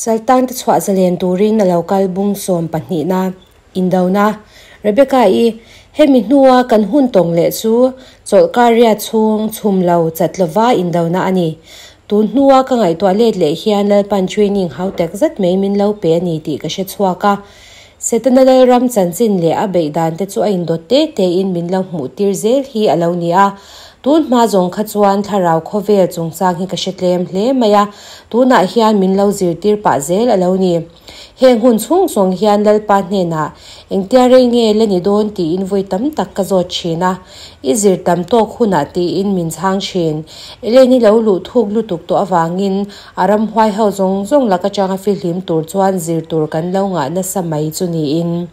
Saltangte chhuah zalen turin a lo kal bung sawm pahnihna indona. Rebecca-i, Hemi hnua kan hun tawng leh chu chawlhkar riat chhung chhum lo chat lova indona a ni. Tun hnua ka ngaihtuah let leh hian Lalpan training hau tak zet mai min lo pe a ni tih ka hre chhuak a. Setana Lalram chanchin leh a beih dan te chu a indawt te tein min lo hmuh tir zel hi a lo ni a. Tun hma zawng kha chuan thlarau khawvel chungchang hi ka hre tlem hle mai a, tunah hian min lo zirtir pah zel a lo ni. Heng hun chhung zawng hian Lalpa hnenah engtia rei nge la ni dawn tiin vawi tam tak ka zawt thin a, I zir tam tawk hunah tiin min chhang thin. Elaine-i lo luh thuk lutuk tawh avangin a ramhuai ho zawng zawng lak atanga fihlim tur chuan zir tur kan lo ngah nasa mai chu niin.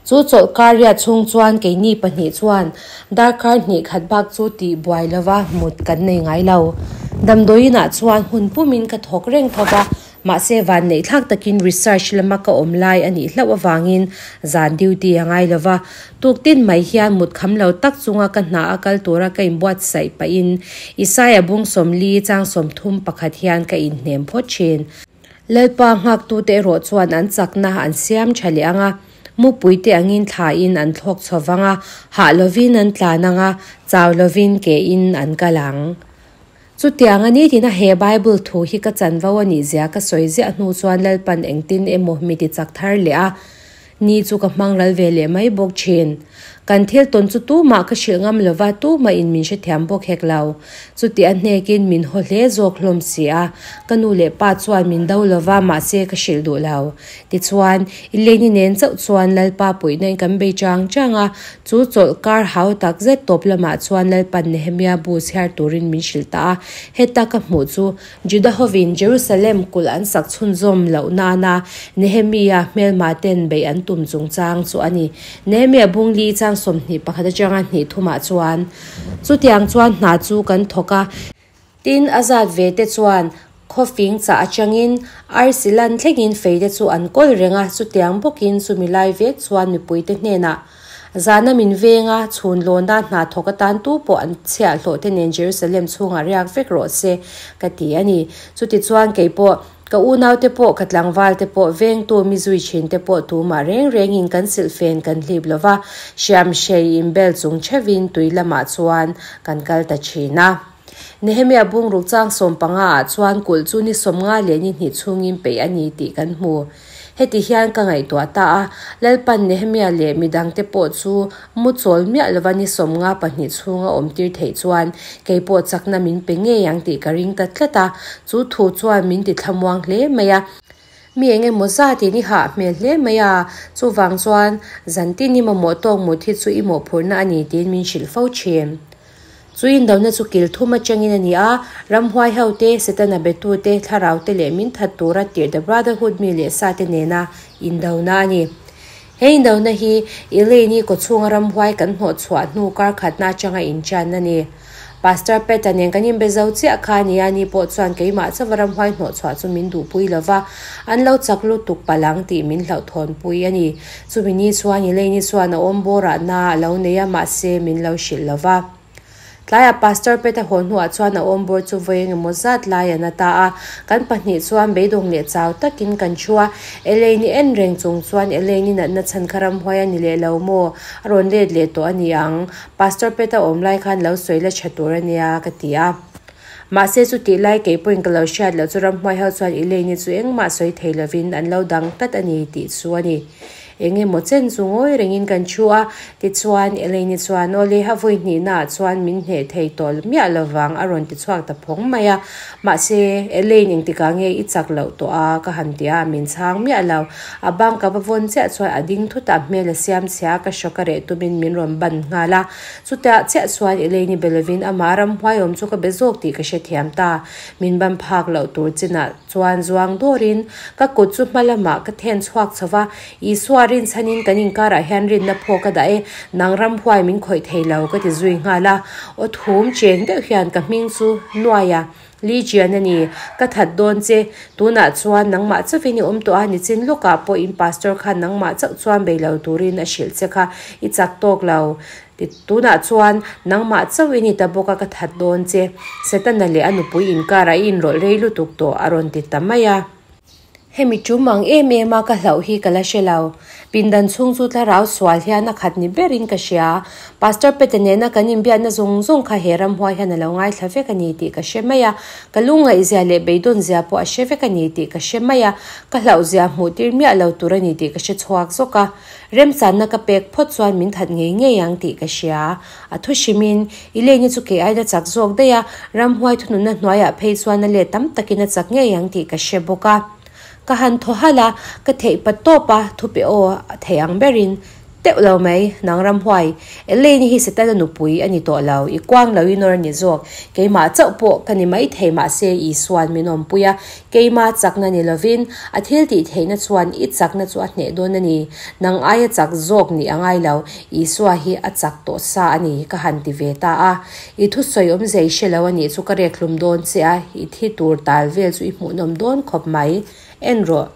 Chu chawlhkar riat chhung chuan keini pahnih chuan darkar hnih khat bak chu tih buai lova mut kan nei ngai lo. Damdawiinah chuan hun pumin ka thawk reng tho va, mahse vanneih thlak takin research lama ka awm lai a nih hlauh avangin zan duty a ngai lova. Tuktin mai hian mut kham lo tak chunga ka hna a kal tura ka inbuatsaih pahin Isaiah bung sawmli chang sawmthum pakhat hian ka inhnem phawt thin. Lalpa nghaktute erawh chuan an chakna an siam tha leh ang a, mupuite angin thlain an thlawk chho vang a, hah lovin an tlan ang a, chau lovin kein an kal ang. Chutiang a nitin a he Bible thu hi ka chanvo a nih zia ka sawi ziah hnu chuan Lalpan engtin emaw mi ti chak thar leh a, Ni chu ka hmang ral ve leh mai bawk thin. Kan thil tawn chu tumah ka hrilh ngam lova, tumah in min hrethiam bawk hek lo. Chuti a hnekin min haw hle zawk hlawm si a, ka nu leh pa chuan min do lova, mahse ka hrilh duh lo. Tichuan, i leni nen chauh chuan Lalpa puihna in kan bei chang chang a, chu chawlh kar hau tak zet tawp lamah chuan Lalpan Nehemia bu chhiar turin min hrilh ta a, heta ka hmuh chu Juda hovin Jerusalem kulh an sak chhunzawm loh nana Nehemia hmelmaten beih an tum chungchang chu a ni. Nehemia bung li chang 21 atanga hnih thumah chuan chutiang chuan hna chu kan thawk a. Tin, a zat ve te chuan khawfing chah atangin arsi lan thlengin fei te chu an kawl reng a, chutiang bawkin chumi lai vek chuan mipuite hnenah Zana min venga chhun lawna hna thawk atan tu pawh an chhiah hlawh te nen Jerusalem chhungah riak vek rawh se ka ti a ni. Chutichuan kei pawh, ka unau te pawh, ka tlangval te pawh, vengtu mi zui thin te pawh tumah reng rengin kan silhfen kan hlip lo va, hriam hrei inbel chung theuhin tui lamah chuan kan kal ta thin a. Nehemiah bungruk chang 15 ah chuan kulh chu ni 50 leh ni hnih chhungin peih a ni tih kan hmu. Heti hian ka ngaihtuah ta a, Lalpan Nehemia leh midangte pawh chu mu chawl miah lova ni 52 chhunga awm tir theih chuan kei pawh chakna min pe ngei ang tih ka ring ta tlat a, chu thu chuan min ti thlamuang hle mai a. Mi eng emaw zatin i hah hmel hle mai a, chuvang chuan zantin i mamawh tawk mut hi chu i mawhphurhna a ni tiin min hrilh fo thin. Chu indona chu kil thum atangin a ni a, ramhuai ho te, Setana betu te, thlarau te leh min that tura tirh The Brotherhood mi leh sa te nena indona a ni. He indona hi Elaine-i kawchhunga ramhuai kan hnawh chhuah hnu kar khatna atanga inchan a ni. Pastor Peta nen kan inbe zo chiah kha a ni a, ni pawh chuan keimah chauva ramhuai hnawh chhuah chu min duhpui lova, an lo chak lutuk palh ang tih min hlauhthawnpui a ni. Chumi ni chuan Elaine-i chuan a awm bawrah na a lo nei a, mahse min lo hrilh lo va. Tlaiah Pastor Peta haw hnuah chuan a awm bawr chu vawi engemaw zat lai a na ta a. Kan pahnih chuan beidawng leh chau takin kan thu a. Elaine-i en reng chung chuan Elaine-i natna chhan kha ramhuai a ni leh lo maw? A rawn let leh tawh a ni ang. Pastor Peta awm lai khan lo sawi la tha tur a nia ka ti a. Mahse chutih lai kei pawhin ka lo hriat loh chu ramhuai ho chuan Elaine-i chu engmah sawi thei lovin an lo dang tlat a ni tih chu a ni. Eng emaw chen chu ngawi rengin kan thu a, tichuan Elaine-i chuan aw le ha vawi hnihnaah chuan min hneh thei tawh miah lovang a rawn ti chhuak ta phawng mai a. Mahse Elaine engtikah nge i chak loh tawh a ka han ti a, min chhang miah lo. A bang ka va vawn chiah chuan a ding thut a, hmel a siam chhia a, ka hrawk a reh tumin min rawn ban nghal a. Chutah chiah chuan Elaine-i be lovin amah ramhuai awm chu ka be zawk tih ka hrethiam ta. Min ban phak loh tur chinah chuan zuang dawrin ka kut chu hma lamah ka then chhuak chho va, Isua rinchhanin kan inkarah hian rinna phaw ka dah e, nang ramhuai min khawih thei lo ka ti zui nghal a. Aw thum cheng deuh hian ka hming chu Nuaia Legion a ni, ka that dawn che. Tunah chuan nangmah chauhin i awm tawh a, nichin lawkah pawh in pastor khan nangmah chauh chuan bei lo turin a hrilh che kha, i chak tawk lo. Tunah chuan nangmah chauhin i ta bawk a, ka that dawn che. Setana leh a nupui inkarah i inrawlh rei lutuk tawh a rawn ti ta mai a. Hemi tum ang em em a ka hlauh hi ka la hre lo. Pindan chhung chu thlarau sual hian a khat ni berin ka hria. Pastor Pete nena kan inbiakna zawng zawng kha he ramhuai hian a lo ngaithla vek a ni tih ka hre mai a, ka lungngaihzia leh beidawnzia pawh a hre vek a ni tih ka hre mai a, ka hlauhzia hmuh tir miah lo tur a ni tih ka hre chhuak zawk a. Remchanna ka pek phawt chuan min that ngei ngei ang tih ka hria. A thu hrimin, Elaine-i chu kei aina chak zawk daih a, ramhuai thununna hnuaiah phei chuan a let tam takin a chak ngei ang tih ka hre bawk a. Ka han thaw halh a, ka theih pa tawp a, thupe aw theih ang berin, Teuh lo mai, nang ramhuai, Elaine-i hi Setana nupui a ni tawh lo, i kuang lo i nawr a ni zawk, keimah chauh pawh ka ni maithei mahse Isua'n min awmpui a, Keima chakna ni lovin, a thil tih theihna chuan i chakna chu a hneh dawn a ni. Nang aia chak zawk nih a ngai lo, Isua hi a chak tawh sa a ni, ka han ti ve ta a. I thusawi awmzei hre lo a nih chu ka rek hlum dawn che a, i thi tur tal vel chu i hmuhnawm dawn khawp mai. En rawh.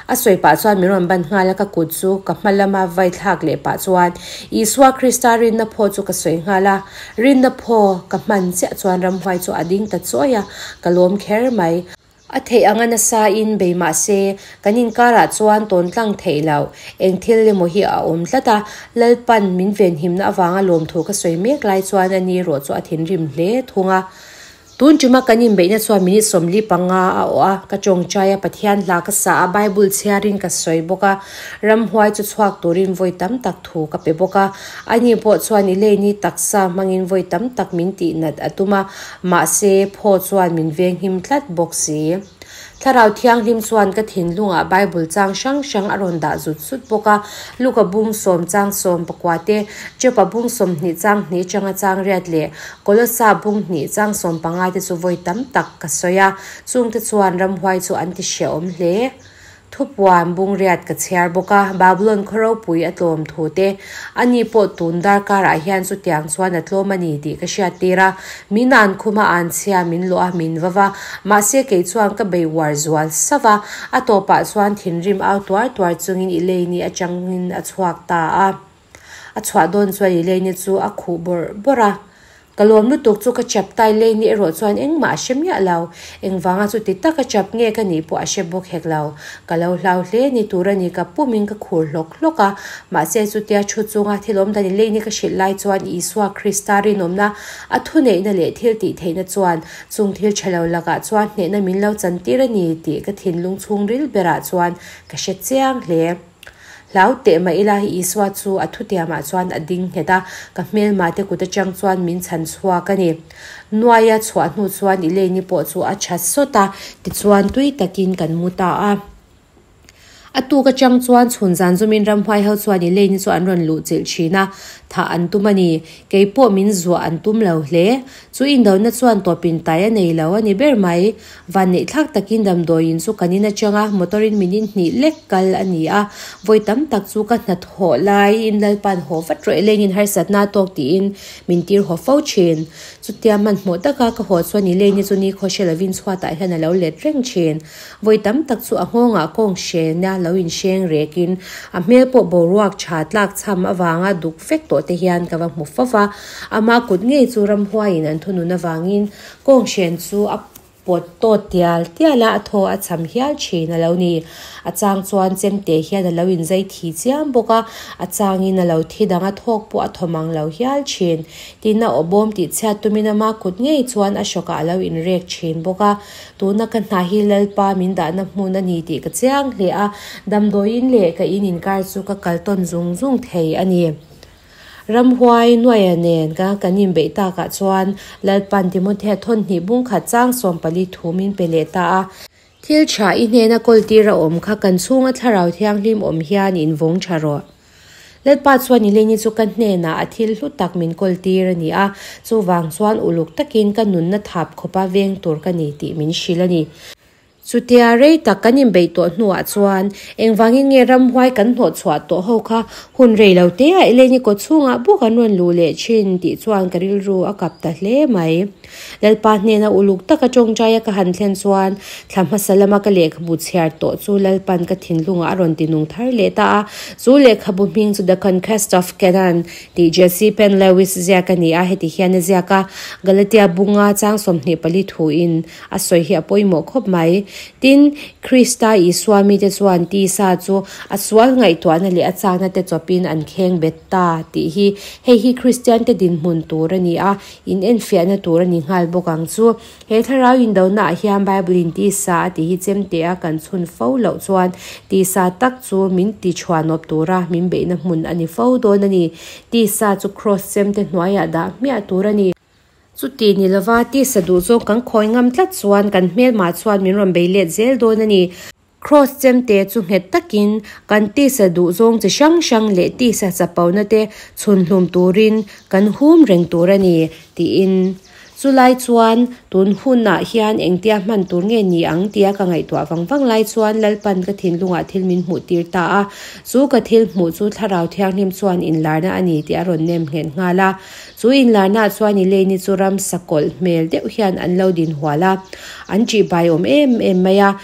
A sawi pah chuan min rawn ban nghal a, ka kut chu ka hma lama vai thlak leh pah chuan Isua Krista rinna phaw chu ka sawi nghal a. Rinna phaw ka hman chiah chuan ramhuai chu a ding ta chawi a, ka lawm kher mai. A theih anga nasa in bei mah se, kan inkarah chuan tawn tlang theih loh eng thil emaw hi a awm tlat a, Lalpan min venhimna avanga lawmthu ka sawi mek lai chuan ani erawh chu a thinrim hle thung a. Tun ṭuma kan inbeihna chuan minute 45 a awh a, ka tawngtai a, Pathian hla ka sa a, Bible chhiarin ka sawi bawk a, ramhuai chu chhuak turin vawi tam tak thu ka pe bawk a. Ani pawh chuan i leini taksa hmangin vawi tam tak min tihnat a tum a, mahse phaw chuan min venghim tlat bawk si. Thlarau Thianghlim chuan ka thinlungah Bible chang hrang hrang a rawn dah zut zut bawk a, Luka bung sawm chang 19 te, Jopa bung 20 chang hnih atanga chang riat leh Kolosa bung hnih chang 15 te chu vawi tam tak ka sawi a, chungte chuan ramhuai chu an ti hrehawm hle. Thupuan bung riat ka chhiar bawk a, Babulon khaw ropui a tlawm thu te, ani pawh tun darkarah hian chutiang chuan a tlawm a ni tih ka hriat tir a, min an khum a, an chhia min luah a, min va va, mahse kei chuan ka bei uar zual sauh a, a tawpah chuan thinrim au tuar tuar chungin Elaine-i atangin a chhuak ta a, a chhuah dawn chuan Elaine-i chu a khuh bawrh bawrh a. Ka lawm lutuk chu ka chap tai lei ni erawh chuan engmah a hre miah lo. Engvanga chuti taka chap nge ka nih pawh a hre bawk hek lo. Ka lo hlau hle ni tur a ni ka pumin ka khur hlawk hlawk a. Mahse chutia thu chunga thil awm dan in lei ni ka hrilh lai chuan Isua Krista rinawmna, a thuneihna leh thil tih theihna chuan chung thil tha lo lakah chuan hnehna min lo chantir a ni tih ka thinlung chhungril berah chuan ka hre chiang hle. Hlau teh mah ila, Isua chu a thutiamah chuan a ding nghet a, ka hmelmate kut atang chuan min chhan chhuak a ni. Nuaia chhuah hnu chuan Elaine-i pawh chu a tha sawt a, tichuan tui takin kan mu ta a. A tuk atang chuan chhun zan zumin ramhuai ho chuan Elaine-i chu an rawn luh chilh thin a, thah an tum a ni. Kei pawh min zuah an tum lo hle. Chu indona chuan tawpin tai a nei lo a ni ber mai. Vanneihthlak takin damdawiin chu kan in atang a, motor in minute hnih lek kal a ni a. Vawi tam tak chu ka hnathawh laiin Lalpa'n haw vat rawh Elaine-in harsatna a tawk tiin min tir haw fo thin. Chutia hmanhmawh taka ka haw chuan Elaine-i chu nikhaw hre lovin chhuatah hian a lo let reng thin. Vawi tam tak chu a nghawngah kawng hrena lo inhreng rekin a hmel pawh boruak tha tlak chham avanga duk vek tawh te hian ka va hmu fo va. Ama kut ngei chu ramhuaiin an thunun avangin kawng hren chu a pawt tawt tial tial a, a thaw a cham hial thin a lo ni. A chang chuan chemte hian a lo inzai thi chiam bawk a, a changin a lo thi dang a thawk pawh a thawm ang lo hial thin. Tin, a awbawm tih chhiat tumin ama kut ngei chuan a hrawkah a lo inrek thin bawk a. Tuna ka hna hi Lalpa min dahna hmun a ni tih ka chiang hle a, damdawiin leh ka in inkar chu ka kal tawn zung zung thei a ni. Ramhuai Nuaia nen ka kan inbeih takah chuan Lalpan Timothea thawn hnih bung khat chang 14 thu min pe leh ta a. Thil tha i hnena kawltir a awm kha kan chhunga Thlarau Thianghlim awm hian invawng tha rawh. Lalpa chuan i leni chu ka hnenah a thil hlu tak min kawltir a ni a, chuvang chuan uluk takin ka nunna thap khawpa veng tur ka ni tih min hrilh a ni. Chutia rei tak kan inbeih tawh hnuah chuan engvangin nge ramhuai kan hnawhchhuah tawh ho kha hun rei lo te a Eleni kaw chhungah bawk an rawn luh leh thin tih chuan ka rilru a kap ta hle mai. Lalpa hnena uluk taka tawngtaia ka han thlen chuan thla hmasa lama ka lehkhabu chhiar tawh chu Lalpan ka thinlungah a rawn tinung thar leh ta a. Chu lehkhabu hming chu The Conquest of Canaan tih Jesse Penn Lewis ziak a ni a, heti hian a ziak a, Galatia bunga chang 24 thuin A sawi hi a pawimawh khawp mai. Tin, Krista Isua mite chuan tisa chu a sual ngaihtuahna leh a chakna te chawpin an kheng bet ta tih hi. Hei hi Kristiante dinhmun tur a ni a, in enfiahna tur a ni nghal bawk ang chu. He thlarau indonaah hian Bible-in tisa a tih hi chemte a kan chhun fo loh chuan tisa tak chu min ti chhuanawp tura min beihna hmun a ni fo dawn a ni. Tisa chu Kraws chemte hnuaiah dah hmiah tur a ni. Chuti ni lova tisa duh zawng kan khawi ngam tlat chuan kan hmelmah chuan min rawn bei let zel dawn a ni. Kraws chemte chu nghet takin kan tisa duh zawng chi hrang hrang leh tisa chapona te chhun hlum turin kan hum reng tur a ni, tiin. Chulai chuan tun hunah hian engtia hman tur nge ni ang tia ka ngaihtuah vang vang lai chuan Lalpan ka thinlungah thil min hmuh tir ta a, chu ka thil hmuh chu Thlarau Thianghlim chuan inlarna a ni tih a rawn nem nghet nghal a. Chu inlarnaah chuan Elaine-i chu ramsa kawlh hmel deuh hian an lo din hual a, an ṭihbai awm em em mai a.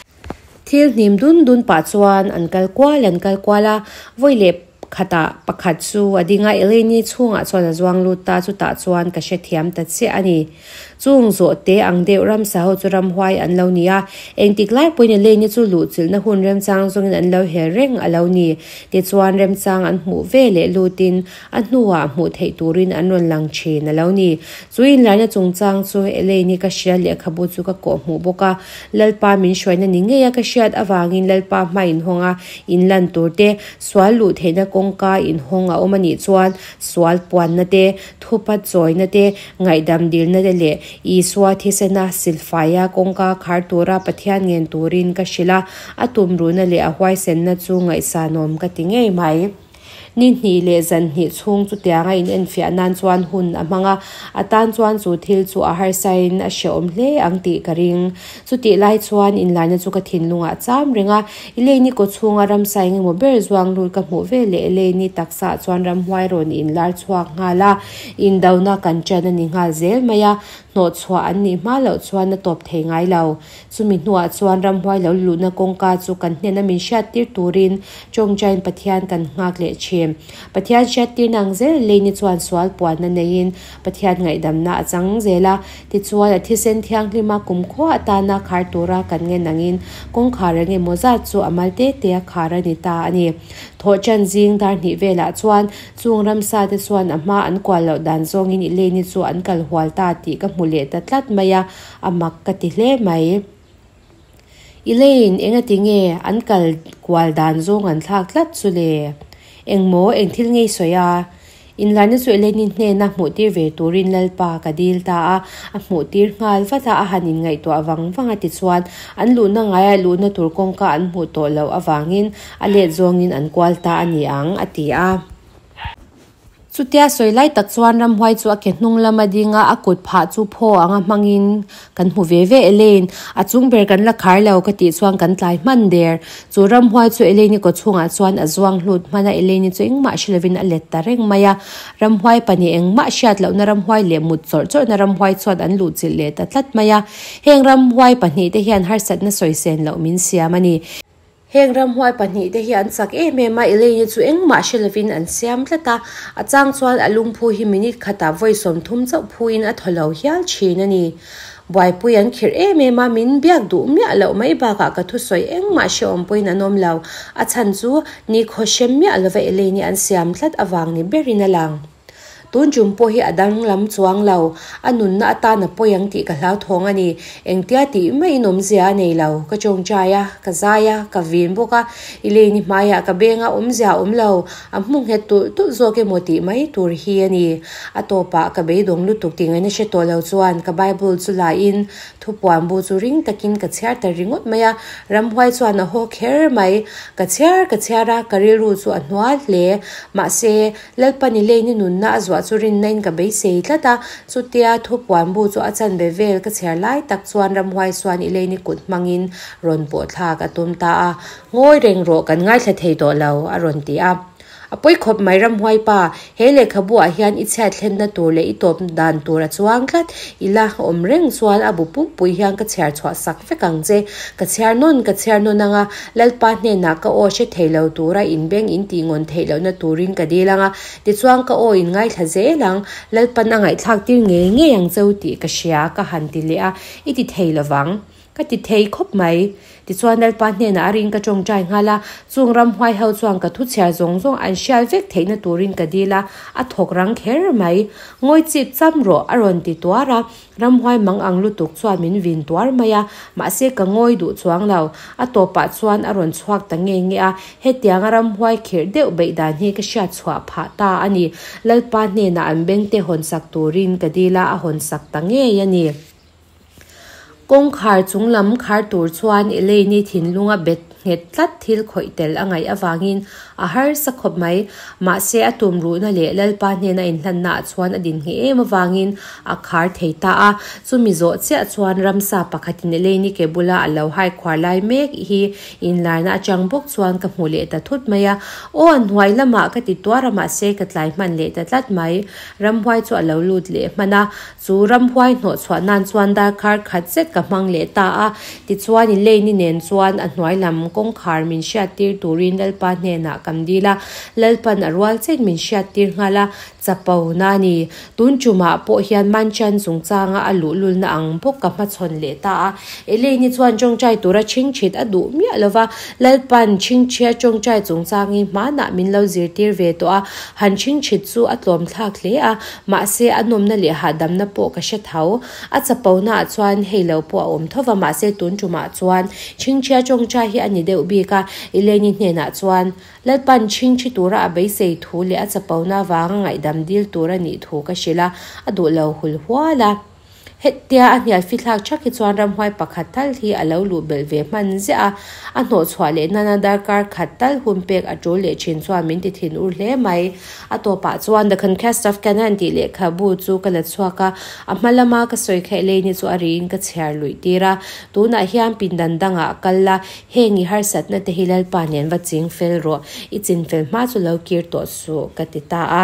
Thil hnim dun dun pah chuan an kal kual an kal kual a, vawi leh khatah pakhat chu a ding a, Elaine-i chhungah chuan a zuang lut ta, chutah chuan ka hrethiam ta chiah a ni. Chung zawhte ang deuh ramsa ho chu ramhuai an lo ni a, engtik lai pawhin Elaine-i chu luhchilhna hun remchang zawngin an lo hel reng a lo ni. Tichuan remchang an hmuh ve leh lutin a hnuah hmuh theih turin an rawn lang thin a lo ni. Chu inlarna chungchang chu Elaine-i ka hria lehkhabu chu ka kawh hmuh bawk a, Lalpa min hruaina ni ngeia ka hriat avangin Lalpa hma inhawng a inlan tur te, sual luh theihna kawngka inhawng a awm a nih chuan sual puanna te, thupa chawina te, ngaihdam dilna te leh Isua thisena silfaia kawngka khar tura Pathian ngen turin ka hrilh a, a tumruhna leh a huaisenna chu ngaihsanawm ka ti ngei mai. Ni hnih leh zan hnih chhung chutianga inenfiah nan chuan hun a hmang a, a tan chuan chu thil chu a harsain a hrehawm hle ang tih ka ring. Chutih lai chuan inlaina chu ka thinlungah a cham reng a, Elaine-i kaw chhunga ramsa eng emaw ber zuang lut ka hmuh ve leh Elaine-i taksaah chuan ramhuai rawn inlar chhuak nghal a, indona kan ṭan a ni nghal zel mai a, hnawhchhuah an nih hma loh chuan a tawp thei ngai lo. Chumi hnuah chuan ramhuai lo luhna kawngka chu kan hnena min hriattir turin tawngtain Pathian kan nghak leh thin. Pathian hriattirna ang zel Leini chuan sual puanna neiin Pathian ngaihdamna a chang zel a. Tichuan a thisen thianghlima kumkhua atana khar tura kan ngen angin kawngkhar eng emaw zat chu a mal te te a khar a ni ta a ni. Thawhṭan zing dar hnih velah chuan Chung ramsa te chuan a hma an kual loh dan zawngin Elaine-i chu an kal hual ta tih ka hmu leh ta tlat mai a, a mak ka ti hle mai. Elaine, engati nge an kal kual dan zawng an thlak tlat chu le? Engmaw, eng thil nge i sawi a? Inlarna chu Elaine-i hnena hmuhtir ve turin Lalpa ka dil ta a, a hmuhtir nghal vat a, a han inngaihtuah vang vang a tichuan an luhna ngaiah luhna tur kawngka an hmuh tawh loh avangin A let zawngin an kual ta a ni ang, a ti a. Chutia sawi lai tak chuan ramhuai chu a ke hnung lam a ding a, a kut phah chu phaw anga hmangin kan hmu ve ve Elaine. A chung ber kan la khar lo ka tih chuan kan tlai hman der. Chu ramhuai chu Elaine-i kawchhungah chuan a zuang hlut hman a, Elaine-i chu engmah hre lovin a let ta reng mai a. Ramhuai pahnih engmah hriat lohna ramhuai leh mut chawrh chawrhna ramhuai chuan an luhchilh leh ta tlat mai a. Heng ramhuai pahnih te hian harsatna sawi sen loh min siam a ni. Heng ramhuai pahnih te hi an chak em em a, Elaine-i chu engmah hre lovin an siam tlat a, a chang chuan a lungphu hi minute khatah vawi 30 chauh phuin a thaw lo hial thin a ni. Buaipui an khirh em em a, min biak duh miah loh mai bakah ka thusawi engmah hrehawm pawhin an awm lo. A chhan chu nikhaw hrem miah lova Elaine-i an siam tlat avang ni berin a lang. Tun tum pawh hi a danglam chuang lo, a nunna atan a pawi ang tih ka hlauthawng a ni. Engtia tih maiin awmzia a nei lo. Ka tawngtai a, ka zai a, ka vin bawk a, i leini hmaiah ka beng a, awmzia a awm lo. A hmu nghet tulh tulh zawk emaw tih mai tur hi a ni. A tawpah ka beidawng lutuk tih ngaihna hre tawh lo chuan ka Bible chu lahin Thupuan bu chu ring takin ka chhiar ta ringawt mai a, ramhuai chuan a haw kher mai. Ka chhiar ka chhiar a, ka rilru chu a hnual hle. Mahse, Lalpa ni lei ni nunna a zuah chu rinnain ka beisei tlat a, chutia thupuan bu chu a chanve vel ka chhiar lai tak chuan ramhuai chuan i lei ni kut hmangin rawn pawh thlak a tum ta a, Ngawi reng rawh kan ngaithla thei tawh lo, a rawn ti a. A pawi khawp mai ramhuai pa, he lehkhabu ah hian i chhiat thlenna tur leh i tawp dan tur a chuang tlat, i la awm reng chuan a bu pumpui hian ka chhiar chhuah sak vek ang che, ka chhiar nawn ka chhiar nawn anga Lalpa hnenah ka aw hre thei lo tura inbeng in tih ngawn theih lohna turin ka dil anga, tichuan ka aw in ngaithla zel ang, Lalpan a ngaihthlak tir ngei ngei ang cheu tih ka hria ka han ti leh a, i ti thei lovang. Ka ti thei khawp mai. Tichuan Lalpa hnenah a rin ka tawngtai nghal a, chung ramhuai ho chuan ka thuchhiar zawng zawng an hrial vek theihna turin ka dil a, a thawk rang kher mai. Ngawi chip cham rawh a rawn ti tuar a, ramhuai mang ang lutuk chuan min vin tuar mai a, mahse ka ngawi duh chuang lo. A tawpah chuan a rawn chhuak ta nge nge a, hetianga ramhuai khirh deuh beih dan hi ka hriat chhuah phah ta a ni. Lalpa hnenah an bengte hawnsak turin ka dil a, a hawnsak ta ngei a ni. Kawngkhar chung lam khar tur chuan Elaine-i thinlunga bet nghet tlat thil khawih tel a ngaih avangin a harsa khawp mai. Mahse a tum ruhna leh Lalpa hnena inhlanna ah chuan a din ngheh em avangin a khar thei ta a. Chumi zawh chiah chuan ramsa pakhatin Elaine-i ke bula a lo hai khuar lai mek hi inlarna atang bawk chuan ka hmu leh ta thut mai a. Aw, a hnuai lamah ka ti tuar a mahse ka tlai hman leh ta tlat mai. Ramhuai chu a lo lut leh hman a. Chu ramhuai hnawh chhuah nan chuan darkar khat zet ka hmang leh ta a, tichuan i Lane-i nen chuan a hnuai lam kawngkhar min hriattir turin Lalpa hnenah kan dil a, Lalpan a rual chen min hriattir nghal a, chapo na ni. Tun tumah pawh hian Manchan chungchanga a luhlulna ang bawk ka hmachhawn leh ta a, Elaine-i chuan tawngtai tura chhingchhit a duh miah lo va, Lalpan chhingchhia tawngtai chungchangin hmanah min lo zirtir ve tawh a, han chhingchhit chu a tlawmthlak hle a, Mahse, a nawmna leh hahdamna pawh ka hre tho. A chaponaah chuan hei lo pawh a awm tho va, mahse tun tumah chuan Chhingchhia tawngtai hi a ni deuh bik a. Eleni hnenah chuan Lalpan chhingchhi tura a beisei thu leh a chapona vanga ngaihdam dil tur a nih thu ka hrilh a, a duh lo hul hual a. Hetia a hnial fithlak thak hi chuan ramhuai pakhat tal hi a lo luh belh ve hman ziah a, a hnawhchhuah leh nana darkar khat tal hun pek a tul leh thin chuan min ti thin ur hle mai. A tawpah chuan The Conquest of Canaan tih lehkhabu chu ka la chhuak a, a hma lama ka sawi khaih leini chu a riin ka chhiar luih tir a. Tunah hian pindan dangah a kal la, heng i harsatna te hi Lalpa nen va ching fel rawh, i chinfel hma chu lo kir tawh suh ka ti ta a.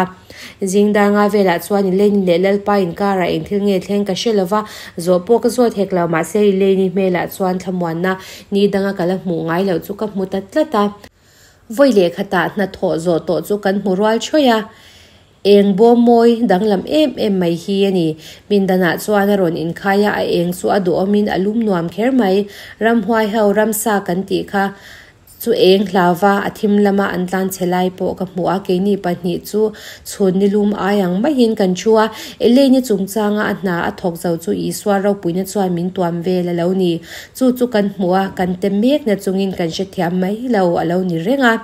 Zing dar nga velah chuan Elaine leh Lalpa inkarah eng thil nge thleng ka hre lova, zawh pawh ka zawt hek lo mahse Elaine-i hmelah chuan thlamuanna ni danga ka la hmuh ngai loh chu ka hmu ta tlat a. Vawi lehkhatah hnathawh zawh tawh chu kan hmu rual thuai a, eng bawm mawi danglam em em mai hi a ni. Pindanah chuan a rawn inkhai a, a eng chu a duhawmin a lum nuam kher mai. Ramhuai ho ramsa kan tih kha Chu eng hlauva a thim lama an tlan chhe lai pawh ka hmu a, keini pahnih chu chhun nilum ai ang maiin kan thu a. Elaine-i chungchanga a hna a thawk zo chu Isua ropuina chuan min tuam vel a lo ni. Chu chu kan hmu a, kan tem mekna chungin kan hrethiam mai lo a lo ni reng a.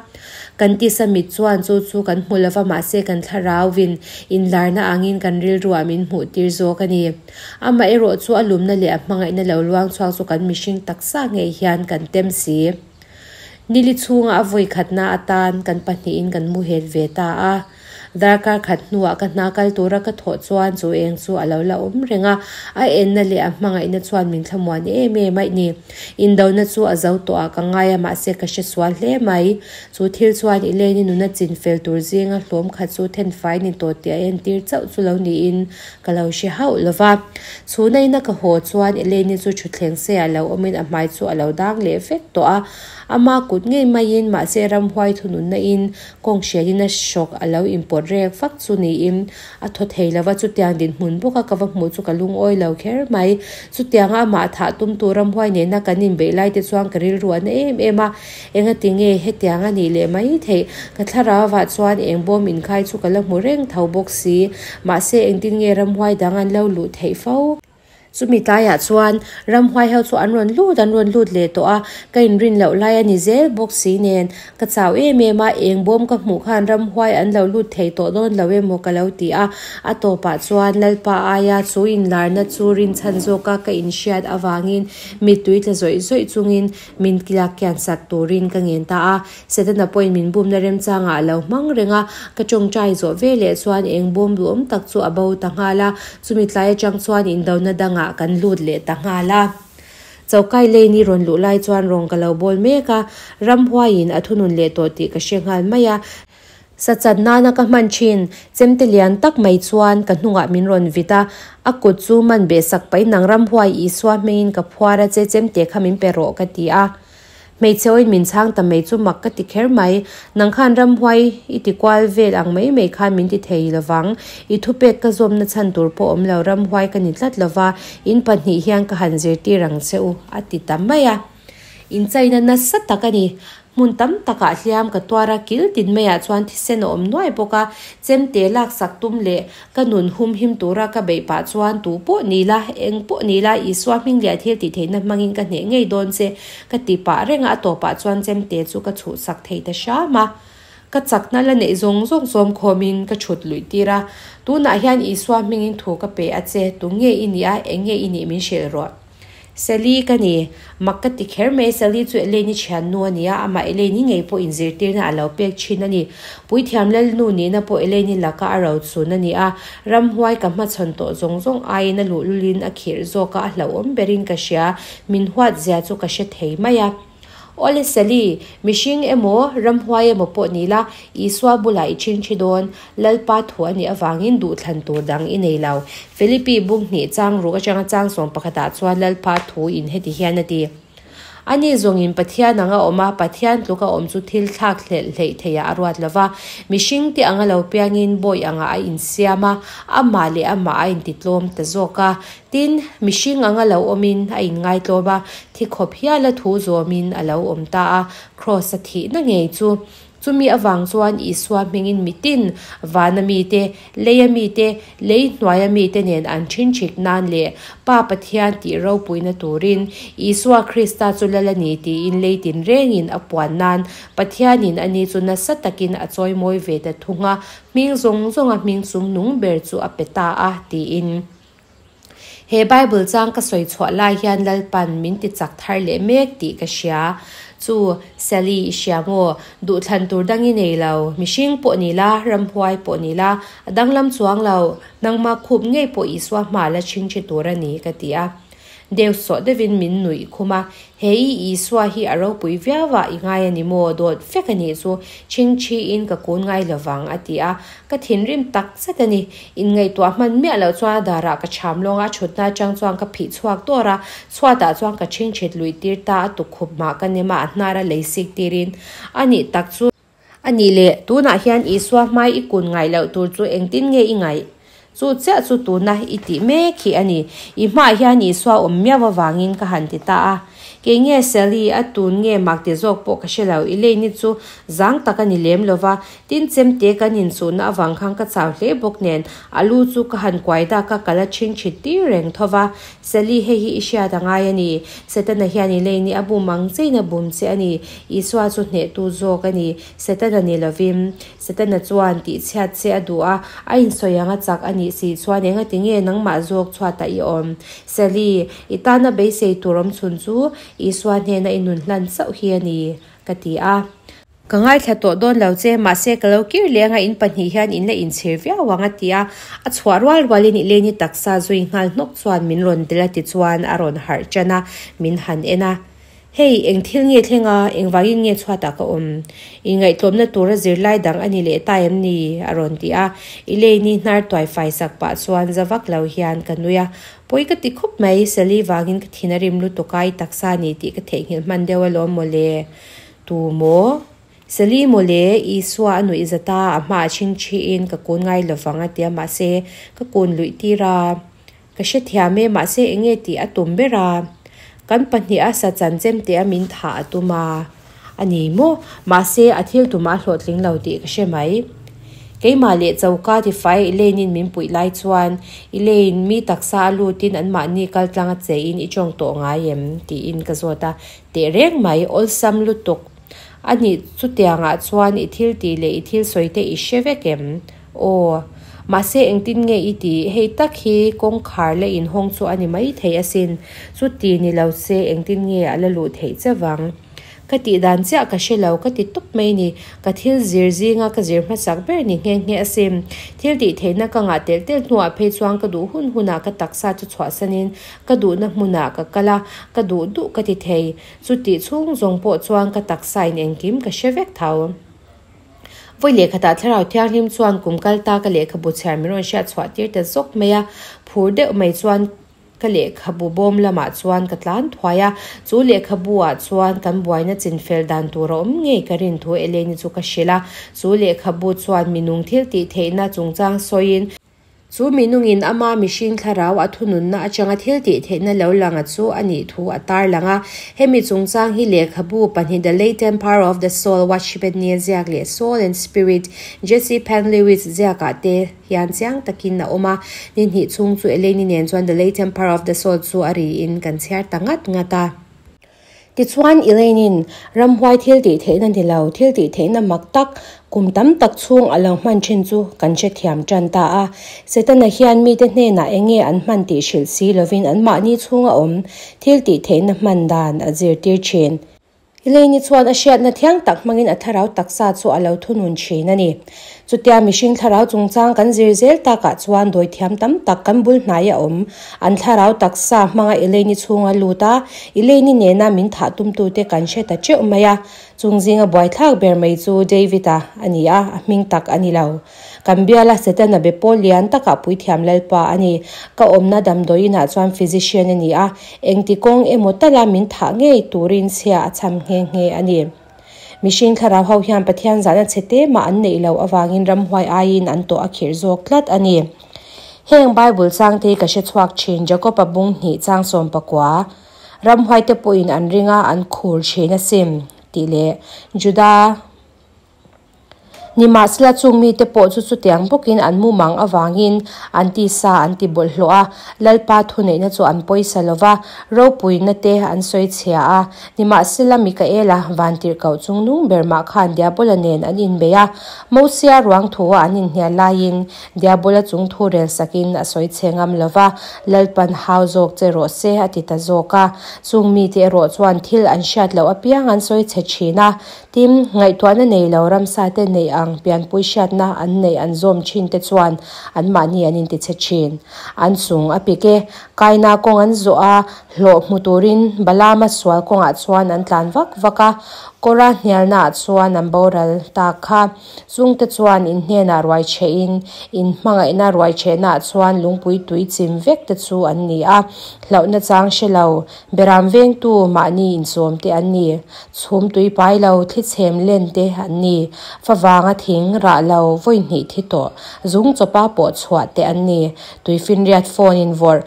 Kan tisa mit chuan chu chu kan hmu lova mahse kan thlarauvin inlarna angin kan rilruah min hmuhtir zawk a ni. Amaherawh chu a lumna leh a hmangaihna lo luang chhuak chu kan mihring taksa ngei hian kan tem si. Nili chhunga a vawi khatna atan kan pahnihin kan muhel ve ta a. Darkar khat hnuah ka hna kal tura ka thawh chuan chu eng chu a lo la awm reng a, a enna leh a hmangaihna chuan min thlamuan em em aih ni. Indona chu a zo tawh ah ka ngai a mahse ka hre sual hle mai. Chu thil chuan Elaine-i nuna chin fel tur zinga hlawm khat chu thenfai ni tawh tih a entir chauh chu lo niin Ka lo hre hauh lo va. Chhuna ina ka haw chuan Elaine-i chu thutthleng seiah lo awmin a hmai chu a lo dang leh vek tawh a. Ama kut ngei maiin mahse ramhuai thununna in kawng hriain a hrawk a lo inpawt rek vak chu niin a thaw thei lo va. Chutiang dinhmun bawka ka va hmuh chu ka lungawi lo kher mai. Chutianga amah thah tumtu ramhuai nena kan inbeih lai te chuan ka rilru a na em em a. Engati nge hetiang a nih leh mai theih? Ka thlarau-ah chuan eng bawm inkhai chu ka la hmu reng tho bawk si. Mahse, engtin nge ramhuai dang an lo luh theih fo? Chumi tlaiah chuan ramhuai ho chu an rawn lut an rawn lut leh tawh a, ka inrin loh lai a ni zel bawk si nen. Ka chau em em a, eng bawm ka hmuh khan ramhuai an lo lut thei tawh dawn lo emaw ka lo ti a. A tawpah chuan Lalpa aia chu inlarna chu rinchhan zawka ka inhriat avangin mittui tla zawih zawih chungin Min kilak kian sak turin ka ngen ta a, Setana pawhin min bumna remchangah a lo hmang reng a, ka tawngtai zawh ve leh chuan eng bawm duhawm tak chu a bo ta nghal a, chumi tlai atang chuan indona dangah kan lut leh ta nghal a. Chokai lane-i rawn luh lai chuan rawng ka lo bawl mek a, ramhuaiin a thunun leh tawh tih ka hre nghal mai a. Sa chan nana ka hman thin, chemte lian tak mai chuan ka hnungah min rawn vit a, a kut chu man beh sak paih nang ramhuai Isua hmingin ka phuar a che chemte kha min pe rawh ka ti a. Hmeichhe awin min chhang ta mai chu mak ka ti kher mai. Nang khan ramhuai i ti kual vel ang mai mai khan min ti thei lovang. I thupek ka zawmna chhan tur pawh awm lo, ramhuai ka ni tlat lova, in pahnih hian ka han zirtir ang che u, a ti ta mai a. Inchaina nasa tak a ni. Hmun tam takah hliam ka tuar a, kil tin maiah chuan thisen a awm nuai bawk a. Chemte laksak tum leh ka nun hum him tura ka beih pah chuan tu pawh ni la, eng pawh ni la, Isua hming leh a thil tih theihna hmangin ka hneh ngei dawn che ka ti pah reng a, a tawpah chuan chemte chu ka chhuhsak thei ta hram a. Ka chakna la neih zawng zawng sawm khawmin ka chhut luih tir a, tunah hian Isua hmingin thu ka pe a che, tu nge i nih a, eng nge i nih min hrilh rawh. Sally ka ni. Mak ka ti kher mai, Sally chu Elaine-i thiannu a ni a, amah Elaine-i ngei pawh inzirtirna a lo pek thin a ni. Puithiam Lalnu nihna pawh Elaine-i laka a rochun a ni a, ramhuai ka hmachhawn tawh zawng zawng aiin a luhlulin a khirh zawk a, a hlauhawm berin ka hria, min huat zia chu ka hre thei mai a. Awle Sally, mihring emaw, ramhuai emaw pawh ni la, Isua bulah i ṭhingṭhi dawn, Lalpa thu a nih avangin duhthlan tur dang i nei lo. Philippi bung hnih chang ruk atanga chang sawm pakhatah chuan Lalpa thu in heti hian a ti, Ani zawngin Pathian anga awm a, Pathian tluka awm chu thil thlak hlelh hleih theiah a ruat lo va, mihringte anga lo piangin bawi angah a insiam a, amah leh amah a intitlawm ta zawk a. Tin, mihring anga lo awmin a inngaitlawm a, thi khawp hiala thu zawmin a lo awm ta a, Kraws a thihna ngei chu. Chumi avang chuan Isua hmingin mitin, vana mite, leia mite, lei hnuaia mite nen an thinchik nan leh Pa Pathian tih ropuina turin Isua Krista chu lal a ni tiin lei tinrengin a puan nan Pathianin ani chu nasa takin a chawimawi ve ta thung a, hming zawng zawnga hming chungnung ber chu a pe ta a, tiin. He Bible chang ka sawi chhuah lai hian Lalpan min ti chak thar leh mek tih ka hria. Chu, Sally i hria maw? Duhthlan tur dang i nei lo. Mihring pawh ni la, ramhuai pawh ni la, a danglam chuang lo. Nangmah khup ngei pawh Isua hma la chhingchhi tur a ni, ka ti a. Deuh sawh deuhin min nuih khum a, He i Isua hi a ropui viau a, i ngai a ni maw? Dawt vek a nih chu, chhingchhiin ka kun ngai lovang, a ti a. Ka thinrim tak zet a ni. Inngaihtuah hman miah loh chuan a darah ka cham lawng a, a thutna atang chuan ka phih chhuak dawr a, chhuatah chuan ka chhingchhit luih tir ta, a tukhup mah ka nem a, a hnar a lei sik tirin a nih tak chu. A nih leh, tunah hian Isua hmai i kun ngaih loh tur chu engtin nge i ngaih? Chu chiah chu tuna i tih mek hi a ni. I hmaah hian Isua awm miau avangin ka han ti ta a. Kei nge Sally, a tun nge mak ti zawk pawh ka hre lo. Elaine-i chu zang tak a ni lem lo va, tin chemte kan inchuhna avang khan ka chau hle bawk nen, a lu chu ka han kuai dak a, ka la chhingchhit tir reng tho va. Sally, hei hi i hriat a ngai a ni. Setana hian Elaine-i a bum ang chein a bum che a ni. Isua chu hnehtu zawk a ni. Setana ni lovin, Setana chuan tihchhiat che a duh a, a insawi ang a chak a nih si chuan engati nge nangmah zawk chhuatah i awm? Sally, i tana beisei tur awm chhun chu Isua hnena i nun hlan chauh hi a ni, ka ti a. Ka ngaithla tawh dawn lo che, mahse ka lo kir leng a, in pahnih hian in la inchhir viau ang a ti a. A chhuah rual rualin i leni taksa zui nghal hnawk chuan min rawn tel a ti chuan a rawn harh ṭan a, min han en a. Hei, eng thil nge thleng a, engvangin nge chhuatah ka awm? Inngaihtlawmna tura zirlai dang a ni leh ta em ni? a rawn ti a. I leni hnar tuai fai sak pah chuan za vak lo hian ka nui a. Pawi ka ti khawp mai, Sally vangin ka thin a rim lutuk a, i taksa ni tih ka theihnghilh hman deuh alawm mawle. Tu maw? Sally mawle, Isua a nuih zat a, a hmaah chhingchhiin ka kun ngai lovang a tia, mahse ka kun luih tir a. Ka hrethiam e, mahse eng nge tih a tum ber a? Kan pahnih a sa chan chem teh a min thah a tum a. A ni maw? Mahse a thil tumah a hlawhtling lo tih ka hre mai. Keimah leh choka tifai Elaine-in min puih lai chuan, Elaine, mi taksa a lutin anmahni kaltlang a chein i tawng tawh ngai em? tiin ka zawt a. Teh reng mai, awlsam lutuk. A nih chutiangah chuan i thil tih leh i thil sawi te i hre vek em? Aw. Mahse engtin nge i tih? Hei tak hi kawngkhar la inhawng chu a ni mai thei asin. Chuti ni lo se engtin nge a la luh theih che vang? Ka tih dan chiah ka hre lo, ka ti tawp mai ni. Ka thil zir zinga ka zir hmasak ber ni nghe nghe asin. Thil tih theihna ka ngah telh telh hnuah phei chuan ka duh hun hunah ka taksa chu chhuahsanin Ka duhna hmunah ka kal a, ka duh duh ka ti thei. Chutih chhung zawng pawh chuan ka taksa in engkim ka hre vek tho. Vawi lehkhatah Thlarau Thianghlim chuan kum kal ta ka lehkhabu chhiar min rawn hriat chhuah tir ta zawk mai a, phur deuh mai chuan Ka lehkhabu bawm lamah chuan ka tlan thuai a, chu lehkhabu ah chuan kan buaina chinfel dan tur a awm ngei ka rin thu Elaine-i chu ka hrilh a. Chu lehkhabu chuan minung thil tih theihna chungchang sawiin, chu minungin ama mihring thlarau a thununna atanga thil tih theihna lo langa chu a nih thu a tarlang a. Hemi chungchang hi lehkhabu pahnih The Latent Power of the Soul, Watchman-ni a ziak leh Soul and Spirit, Jesse Penn Lewis ziakah te, hian chiang takin a awm a, ni hnih chhung chu Elaine-i nen chuan The Latent Power of the Soul chu a riin kan chhiar ta ngat ngat a. Tichuan Elaine-in ramhuai thil tih theihna ni lo, thil tih theihna mak tak, kum tam tak chhung a lo hman thin chu kan hrethiam tan ta a. Setana hian mite hnenah eng nge an hman tih hrilh si lovin anmahni chhunga awm thil tih theihna hman dan a zirtir thin. Elaine-i chuan a hriatna thiang tak hmangin a thlarau taksa chu a lo thunun thin a ni. Chutia mihring thlarau chungchang kan zir zel takah chuan dawithiam tam tak kan bul hnai a awm. An thlarau taksa hmanga Elaine-i chhunga lut a, Elaine-i nena min thah tumtute kan hre ta teuh mai a. Chung zinga buaithlak ber mai chu David-a a ni a, a hming tak a ni lo. Kan biala Setana be pawl lian takah puithiam Lalpa a ni. Ka awmna damdawi inah chuan physician a ni a, engti kawng emaw tala min thah ngei turin chhia a cham nghe nghe a ni. Mihring thlarau ho hian Pathian zahna chhe te mah an neih loh avangin ramhuai aiin an tawh a khirh zawk tlat a ni. Heng Bible changte hi ka hre chhuak thin, Jakob-a bung hnih chang 19, Ramhuai te pawhin an ring a, an khur thin asin, tih leh Juda. Nimahsela chung mite pawh chu chutiang bawkin an mumang avangin an tisa an ti bawlhhlawh a, Lalpa thuneihna chu an pawisa lo va, ropuina te an sawi chhia a. Nimahsela Mikaela vantirhkoh chungnung ber mah khan Diabola nen an inbei a, Mosia ruang thua an inhnial laiin Diabola chung thu rel sakin a sawi chhe ngam lo va, Lalpan hau zawk che rawh se a ti ta zawk a. Chung mite erawh chuan thil an hriat loh apiang an sawi chhe thin a, Tin, ngaihtuahna nei lo ramsa te neih ang pianpui hriatna an neih an zawm thin te chuan anmahni an inti chhe thin. An chung a pik e. Kaina kawng an zawh a, hlawh hmu turin Balaama sual kawngah chuan an tlan vak vak a, Kawra hnialnaah chuan an boral ta kha. Chungte chuan in hnenah ruai chhehin, in hmangaihna ruai chhehnaah chuan lungpui tui chim vek te chu an ni a, hlauhna chang hre lo, Beram vengtu mahni inchawm te an ni. Chhum tui pai lo, thli chhem len te an ni. Favanga thing, rah lo, vawi hnih thi tawh, zung chawpa pawh chhuah te an ni. Tuifinriat phone in vawrh,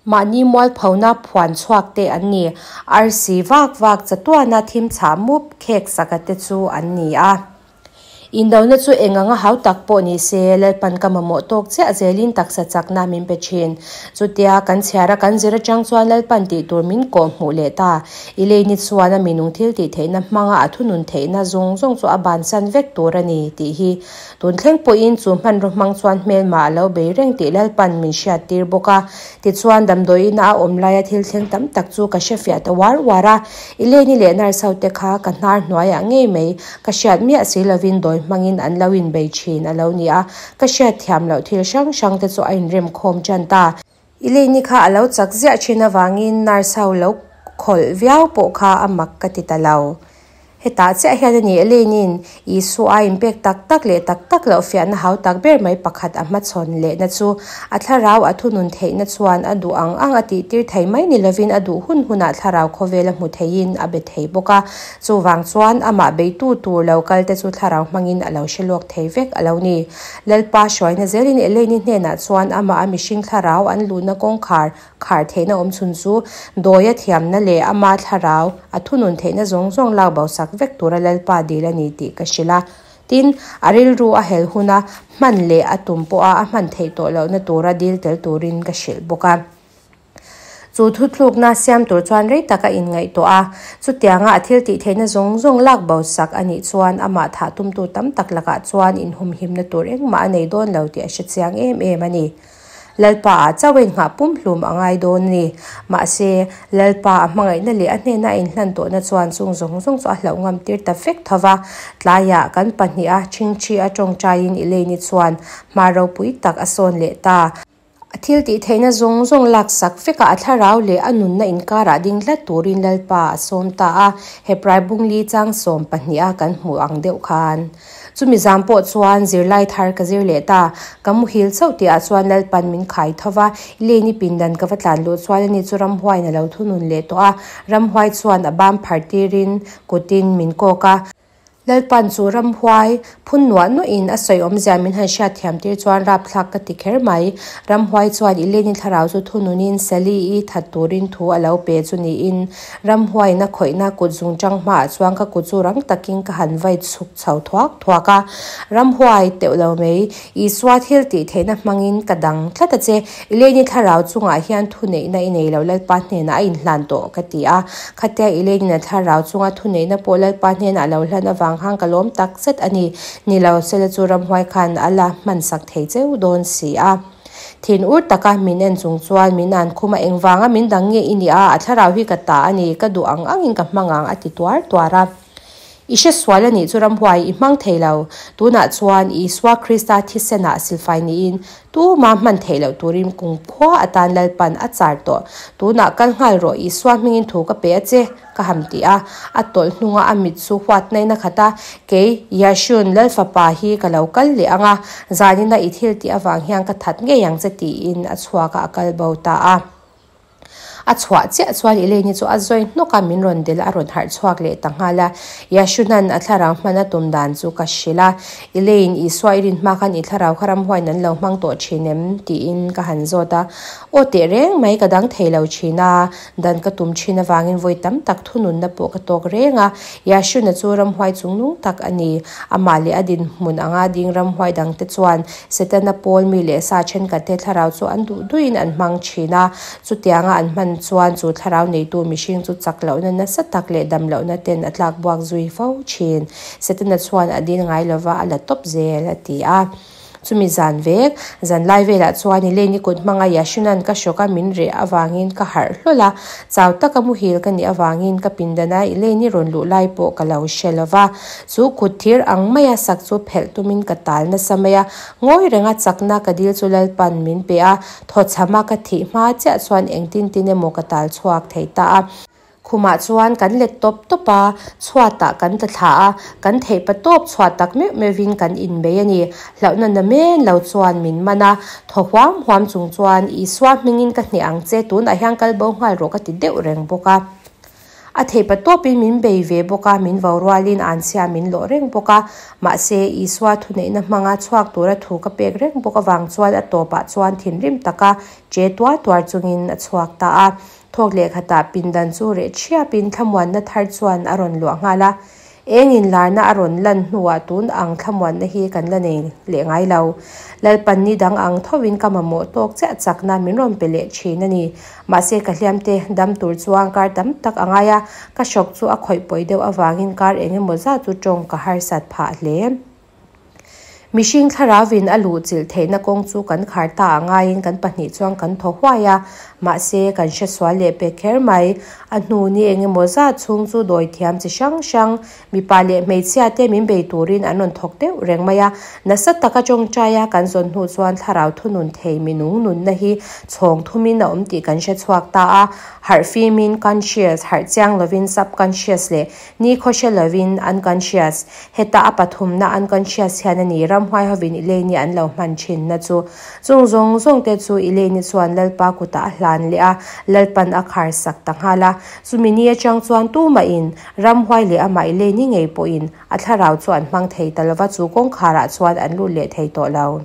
mahni mualphona phuan chhuak te an ni. Arsi vak vak chatuana thim chhah mup khek saka te chu an ni a. Indona chu eng anga hau tak pawh ni se, Lalpan ka mamawh tawk chiah zelin taksa chakna min pe thin. Chutia kan chhiar a kan zir atang chuan Lalpan tih tur min kawh hmuh leh ta. I leini chuan a minung thil tih theihna hmanga a thunun theihna zawng zawng chu a bansan vek tur a ni tih hi tun thleng pawhin chu hmanraw hmang chuan hmelma a lo bei reng tih Lalpan min hriattir bawk a. Tichuan damdawiina a awm laia thil thleng tam tak chu ka hrefiah ta uar uar a. I leini leh nurse ho te kha ka hnar hnuaiah ngei mai Ka hriat miah si lovin dawi hmangin an lo inbei thin a lo ni a, ka hriat thiam loh thil hrang hrang te chu a inrem khawm tan ta. I leini kha a lo chak ziah thin avangin nurse ho lo khawlh viau pawh kha a mak ka ti ta lo. Hetah chiah hian a ni Elaine-in Isua a inpek tak tak leh tak tak loh fiahna hau tak ber mai pakhat a hmachhawn lehna chu a thlarau a thunun theihna chuan a duh ang ang a tihtir thei mai ni lovin a duh hun hunah thlarau khawvel a hmu theiin a be thei bawk a. Chuvang chuan amah beitu tur lo kal te chu thlarau hmangin a lo hre lawk thei vek a lo ni. Lalpa hruaina zelin Elaine-i hnenah chuan amah a mihring thlarau an luhna kawngkhar khar theihna awm chhun chu dawia thiamna leh ama thlarau a thunun theihna zawng zawng lak bosak vek tura Lalpa dil a ni tih ka hrilh a. Tin, a rilru a hel huna hman leh a tum pawha a hman theih tawh lohna tura dil tel turin ka hrilh bawk a. Chu thuthlukna siam tur chuan rei tak a inngaihtuah a, chutianga a thil tih theihna zawng zawng lak bo sak a nih chuan amah thah tumtu tam tak lakah chuan inhumhimna tur engmah a nei dawn lo tih a hre chiang em em a ni. Lalpa ah chauh a innghah pumhlum a ngai dawn a ni. Mahse, Lalpa a hmangaihna leh a hnena a inhlan tawhna chuan chung zawng zawng chu a hlauh ngam tir ta vek tho va. Tlaiah kan pahniha ṭhingṭhi a ṭawngṭaiin Elaine-i chuan hma ropui tak a sawn leh ta. A thiltihtheihna zawng zawng laksak vekah a thlarau leh a nunna inkarah ding tlat turin Lalpa a sawm ta a, Hebrai bungli chang 12 a kan hmuh ang deuh khan. Chumi zam pawh chuan zirlai thar ka zir leh ta. Ka muhil chauh tihah chuan Lalpan min khai tho va, Leni pindan ka va tlan luh chuan ani chu ramhuaiin a lo thunun leh tawh a, ramhuai chuan a bam phar tirin kutin min kawk a. Lalpan chu ramhuai phun nuah nuahin a sawi awmzia min han hriatthiam tir chuan rapthlak ka ti kher mai. Ramhuai chuan Eleni thlarau chu thununin Sally-i that turin thu a lo pe chu niin ramhuaiin a khawihna kut zungchang hmaah chuan ka kut chu rang takin ka han vai chhuk chho thuak thuak a. Ramhuai teuh lo mai, Isua thil tih theihna hmangin ka dang tlat a che. Eleni thlarau chungah hian thuneihna i nei lo Lalpa hnenah a inhlan tawh ka ti a. Khatia Eleni-na thlarau chunga thuneihna pawh Lalpa hnenah lo hlan avang khan ka lawm tak zet a ni. Ni lo sela chu ramhuai khan a la hmansak thei cheu dawn si a. Thin ur taka min en chung chuan min an khum a, engvanga min dang nge i nih a, a thlarau hi ka ta a ni, ka duh ang angin ka hmang ang a ti tuar tuar a. I hre sual a nih chu ramhuai i hmang thei lo. Tunah chuan Isua Krista thisenah silfai niin tuma hman theih loh turin kumkhua atan Lalpan a char tawh. Tunah kal nghal rawh Isua hmingin thu ka pe a che, ka ham ti a. A tawlh hnunga a mit chu huatnain a khat a, Kei, Yashun, Lalfapa hi ka lo kal leh ang a, zanina i thil tih avang hian ka that ngei ang che tiin a chhuak a, a kal bo ta a. A chhuah chiah chuan Elaine-i chu a zawi hnawk a, min rawn del a rawn harh chhuak leh ta nghal a. Yashunan a thlarau hman a tum dan chu ka hrilh a, Elaine, Isua i rin hma khan i thlarau kha ramhuaiin an lo hmang tawh thin em? tiin ka han zawt a. Aw teh reng mai, ka dang thei lo thin a, dan ka tum thin avangin vawi tam tak thununna pawh ka tawk reng a. Yashuna chu ramhuai chungnung tak a ni. Amah leh a dinhmun anga ding ramhuai dangte chuan Setana pawl mi leh sa thenkhatte thlarau chu an duh duhin an hmang thin a, chutianga an hman chuan chu thlarau neitu mihring chu chak lohna nasa tak leh dam lohna ten a tlak buak zui fo thin. Setana chuan a dil ngai lova a la tawp zel, a ti a. Chumi zan vek, zan lai velah chuan i leni kut hmanga Yashunan ka hrawk a min reh avangin ka harh hlawl a, chau taka muhil ka nih avangin ka pindana i leni rawn luh lai pawh ka lo hre lova. Chu kut thir ang maia sak chu phelh tumin ka tal nasa mai a, ngawi renga chakna ka dil chu Lalpan min pe a, thawchhama ka thih hma chiah chuan engtin tin emaw ka tal chhuak thei ta a. Khumah chuan kan let tawp tawp a, chhuatah kan tla thla a, kan theih pa tawp chhuah tak meuh meuhvin kan inbei a ni. Hlauhna na men lo chuan min man a, thaw huam huam chung chuan Isua hmingin ka hneh ang che, tunah hian kal bo nghal rawh ka ti deuh reng bawk a. A theih pa tawpin min bei ve bawk a, min vo rualin anchhia min lawh reng bawk a. Mahse, Isua thuneihna hmanga chhuak tura thu ka pek reng bawk avang chuan a tawpah chuan thinrim taka che tuar tuar chungin a chhuak ta a. Thawk leh khatah pindan chu reh thiapin thlamuanna thar chuan a rawn luah nghal a. Eng inlarna a rawn lan hnuah tun ang thlamuanna hi kan la nei leh ngai lo. Lalpan ni dang ang thovin ka mamawh tawk chiah chakna min rawn pe leh thin a ni. Mahse ka hliamte dam tur chuan kar tam tak a ngai a, ka hrawk chu a khawih pawi deuh avangin kar eng emaw zat chu tawng ka harsat phah hle. Mihring thlarauvin a luhchilh theihna kawng chu kan khar ta a ngaiin kan pahnih chuan kan thaw huai a, mahse kan hre sual leh pek kher mai. A hnu ni eng emaw zat chhung chu dawi thiam chi hrang hrang, mipa leh hmeichhia te min bei turin an rawn thawk deuh reng mai a. Nasa taka tawngtaia kan zawn hnu chuan thlarau thunun thei minung nunna hi chhawng thumin a awm tih kan hre chhuak ta a, harh fimin, conscious, harh chiang lovin, subconscious, leh Ni khaw hre lovin unconscious, heta a pathumna unconscious hian a ni ramhuai hovin Elaine-i an lo hman thinna chu. Chung zawng zawng te chu Elaine-i chuan Lalpa kutah a hlan leh a, Lalpan a khar sak ta nghal a. Chumi ni atang chuan tumahin ramhuai leh amah Elaine-i ngei pawhin a thlarau chu an hmang thei ta lova chu kawngkharah chuan an lut leh thei tawh lo.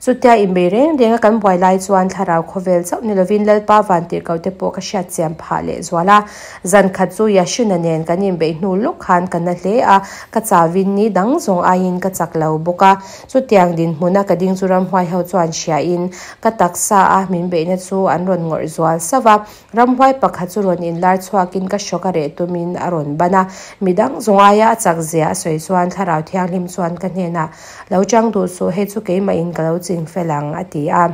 Chutia inbei reng renga kan buai lai chuan thlarau khawvel chauh ni lovin Lalpa vantirhkoh te pawh ka hriat chiam phah leh zual a. Zan khat chu Yashuna nen kan inbeih hnu lawk khan ka na hle a, ka chauhin ni dang zawng aiin ka chak lo bawk a. Chutiang dinhmuna ka ding chu ramhuai ho chuan hriain ka taksa a min beihna chu an rawn ngawrh zual sauh a. Ramhuai pakhat chu rawn inlar chhuakin ka hrawk a reh tumin a rawn ban a, midang zawng aia a chak zia a sawi chuan Thlarau Thianghlim chuan ka hnenah, Lo chang duh suh, hei chu keimahin ka lo ching fel ang, a ti a.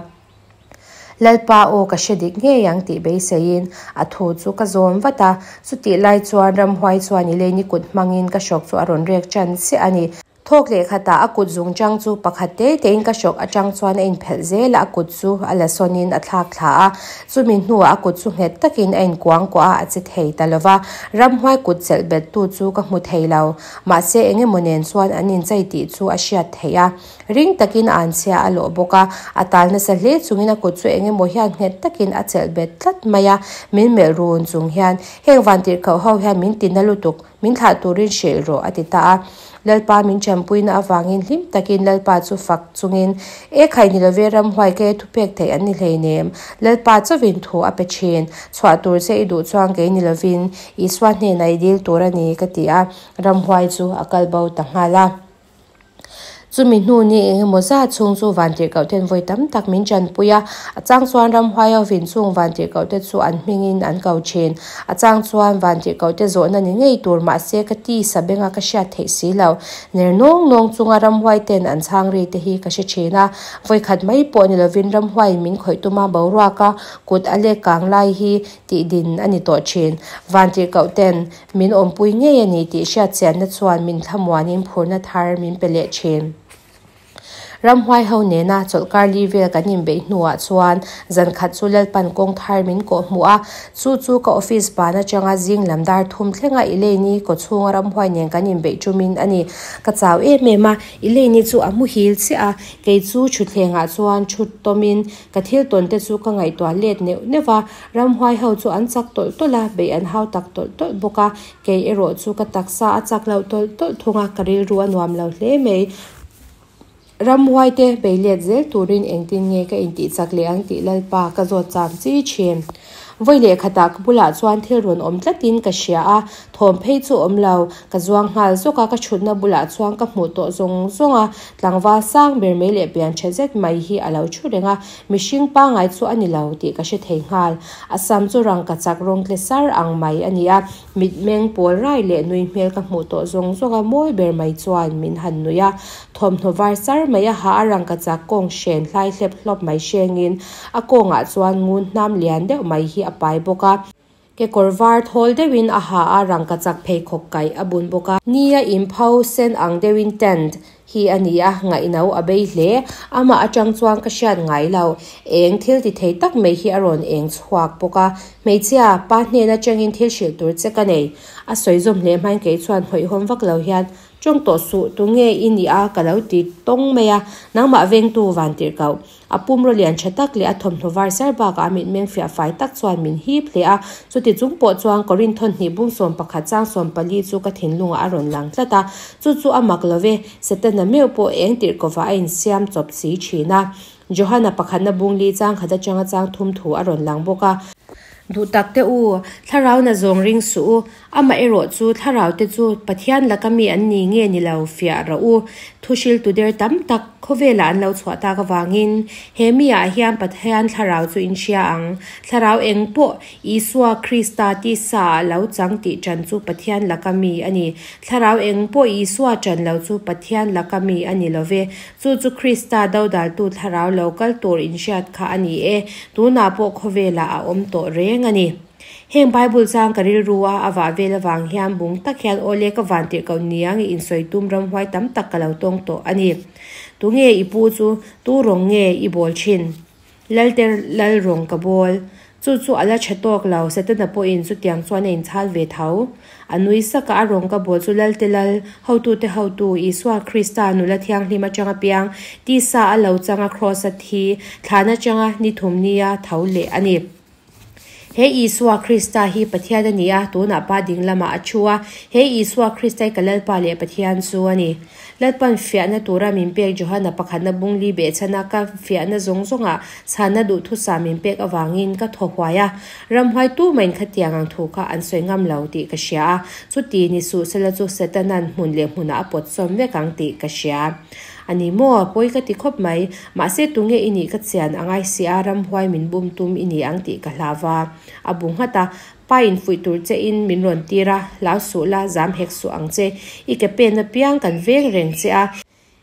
Lalpa aw ka hre dik ngei ang tih beiseiin a thu chu ka zawm vat a, chutih lai chuan ramhuai chuan i leini kut hmangin ka hrawk chu a rawn rek ṭan chiah a ni. Thawk leh khatah a kut zungchang chu pakhat te tein ka hrawk atang chuan a inphelh zel a, a kut chu a la sawnin a thlak thla a. Chumi hnuah a kut chu nghet takin a inkuangkuah a, a che thei ta lo va. Ramhuai kut chelh bettu chu ka hmu thei lo. Mahse eng emaw nen chuan an inchei tih chu a hriat theih a. Ring takin a anchhia a lawh bawk a, a tal nasa hle chungin a kut chu eng emaw hian nghet takin a chelh bet tlat mai a. Min melh run chung hian, Heng vantirhkoh ho hian min ti na lutuk, min thlah turin hrilh rawh, a ti ta a. Lalpa min ṭanpuina avangin hlim takin Lalpa chu fak chungin, E khai ni love ramhuai ke thupek theih an ni hleinem, Lalpa chauhin thu a pe ṭhin, chhuah tur che i duh chuan kei ni lovin Isua hnenah i dil tur a ni, ka ti a, ramhuai chu a kal bo ta nghal a. Chumi hnu ni eng emaw zat chhung chu vantirhkohten vawi tam tak min ṭanpui a, a chang chuan ramhuai hovin chung vantirhkohte chu an hmingin an ko ṭhin. A chang chuan vantirhkohte zawhna ni ngei tur mahse ka ti sa benga ka hriat theih si lo. Ner nawng nawng chunga ramhuaiten an chhang ri te hi ka hre ṭhin a, vawi khat mai pawh ni lovin ramhuaiin min khawih tuma boruaka kut a lek kang lai hi tih din a ni tawh ṭhin. Vantirhkohten Min awmpui ngei a ni tih hriatchianna chuan min thlamuanin phurna thar min pe leh thin. Ramhuai ho nena chawlhkar li vel kan inbeih hnuah chuan zan khat chu Lalpan kawng thar min kawh hmuh a, chu chu ka office ban atanga zing lam dar thum thlenga Elaine-i kawchhunga ramhuai nen kan inbeih ṭumin a ni. Ka chau em em a, Elaine-i chu a muhil chiah a, kei chu thutthlengah chuan thu tawmin ka thil tawn te chu ka ngaihtuah let neuh neuh a, Ramhuai ho chu an chak tawlh tawlh a, beih an hau tak tawlh tawlh bawk a, kei erawh chu ka taksa a chak loh tawlh tawlh thung a, ka rilru a nuam lo hle mai. Ramhuai te bei let zel turin engtin nge ka intih chak leh ang tih Lalpa ka zawt cham chi thin. Vawi leh khatah ka bulah chuan thil rawn awm tlatin ka hria a, thawm phei chu awm lo, ka zuang nghal zawk a, ka thutna bulah chuan ka hmuh tawh zawng zawng a, tlangval sang ber mai leh pian tha zet mai hi a lo thu reng a, Mihring pangai chu a ni lo tih ka hre thei nghal. A sam chu rangka chak rawng tle sar ang mai a ni a, mitmeng pawl rai leh nui hmel ka hmuh tawh zawng zawng a mawi ber mai chuan min han nui a. Thawmhnaw var sar mai a ha a rangka chak kawng hren hlai hlep hlawp mai hrengin a kawngah chuan ngun hnam lian deuh mai hi a pai bawk a. Kekawr var thawl deuhin a ha a, rangkachak pheikhawk kaih a bun bawk a. Nia inpho sen ang deuhin tent hi a ni a, ngaihno a bei hle. Amah atang chuan ka hriat ngai lo. Eng thil ti thei tak mai hi a rawn eng chhuak bawk a. Hmeichhia, pa hnen atangin thil hrilh tur che ka nei. A sawi zawm hle hmain kei chuan hawihhawm vak lo hian Tawng tawh suh, tunge i nih a? ka lo ti tawng mai a. Nangmah vengtu van tirh koh. A pumraw lian tha tak leh a thawmhnaw var sar bakah a mitmeng fiah fai tak chuan min hip hle a. Chuti chung pawh chuan Korinthon hnih bung 11 chang 14 chu ka thinlungah a rawn lang tlat a. Chu chu a mak lo ve, Setana meuh pawh eng tirh kovah a insiam chawp si thin a. Johana pakhatna bung li chang khat atanga chang thum thu a rawn lang bawk a. Duh tak teh u, thlarau na zawng ring suh u. Amah erawh chu thlarau te chu Pathian laka mi an ni nge ni lo fiah rawh u. Thuhriltu der tam tak khawvelah an lo chhuah tak avangin he mi ah hian Pathian thlarau chu in hria ang. Thlarau eng pawh Isua Krista tisa ah lo chang tih ṭan chu Pathian laka mi a ni. Thlarau eng pawh Isua ṭan lo chu Pathian laka mi a ni lo ve. Chu chu Krista dodaltu thlarau lo kal tur inhriat kha a ni e. Tunah pawh khawvelah a awm tawh reng a ni. Heng Bible chang ka rilru a a vah vel avang hian bung tak hian awle ka van tirh koh niang i insawi tum ramhuai tam tak ka lo tawng tawh a ni. Tunge i pu chu tu rawng nge i bawl thin? Lalte lal rawng ka bawl. Chu chu a la tha tawk lo, Setana pawhin chutiang chuan a inchhal ve tho. A nui sak a, a rawng ka bawl chu Lalte lal, hotute hotu, Isua Krista nula thianghlim atanga piang, tisa a lo changa kraws a thi, thlan atanga ni thum nia tho leh a ni. He Isua Krista hi Pathian a ni a, tunah Pa ding lamah a thu a. He Isua Krista hi ka Lalpa leh Pathian chu a ni. Lalpan fiahna tura min pek Johana pakhatna bung li behchhana ka fiahna zawng zawngah chhanna duhthusah min pek avangin ka thaw huai a. Ramhuai tumahin khatiang ang thu kha an sawi ngam lo tih ka hria a. Chuti ni suh sela chu Setana'n hmun leh hmunah a pawt sawm vek ang tih ka hria. A ni maw? Pawi ka ti khawp mai. Mahse tunge i nih ka chian a ngai si a, ramhuai min bum tum i ni ang tih ka hlau va. A bu nghat a, Pa in fuih tur che in min rawn tir a, hlau suh la, zam hek suh ang che. I ke pen apiang kan veng reng che a.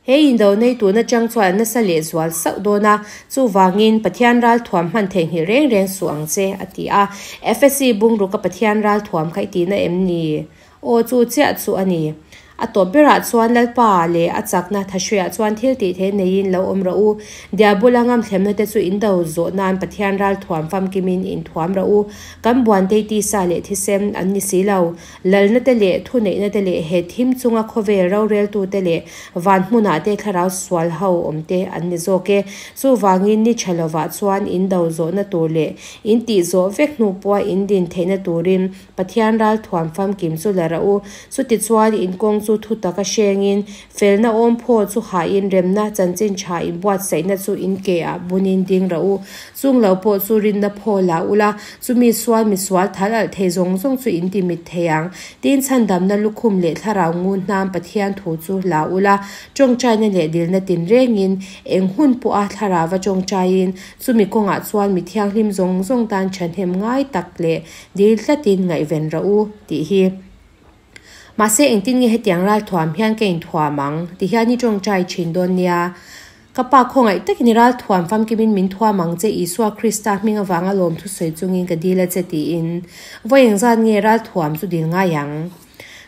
He indo nei tun atang chuan a nasa leh zual sauh dawn a, chuvangin Pathian ral thuam hman theihnghilh reng reng suh ang che, a ti a. Efesi bungruk a Pathian ral thuam kha i tihna em ni? Aw chu chiah chu a ni. A tawp berah chuan Lalpa leh a chakna thahruiah chuan thil tih theih neiin lo awm rawh u. Diabola ngamthlemna te chu in do zawh nan Pathian ral thuam famkimin in thuam rawh u. Kan buantei tisa leh thisem an ni si lo. Lalna te leh thuneihna te leh he thim chunga khawvel roreltu te leh van hmunah te thlarau sual ho awm te an ni zawk e. Chuvangin ni tha lovah chuan in do zawhna tur leh in tih zawh vek hnu pawha in din theihna turin Pathian ral thuam famkim chu la rah u. Chutichuan in kawng chu thu taka hrengin, felna awm phaw chu hahin remna chanchin tha in buatsaihna chu in ke ah bunin ding rah u. Chung lo pawh chu rinna phaw la ula, chumi sual misual thal alh thei zawng zawng chu in ti mit thei ang. Tin, chhandamna lukhum leh thlarau ngun hnam Pathian thu chu la ula, tawngtaina leh dilna tinrengin eng hun pawha thlarauva tawngtaiin, chumi kawngah chuan mi thianghlim zawng zawng tan thahnem ngai tak leh Dil tlatin ngaihven rawh u, tih hi. Mahse, engtin nge hetiang ralthuam hian ka inthuam ang? Ti hian i tawngtai thin dawn nia. Ka pa khawngaih takin i ralthuam famkimin min thuam ang che, Isua Krista hming avanga lawmthu sawi chungin ka dil a che tiin. Vawi engzat nge ralthuam chu dil ngai ang?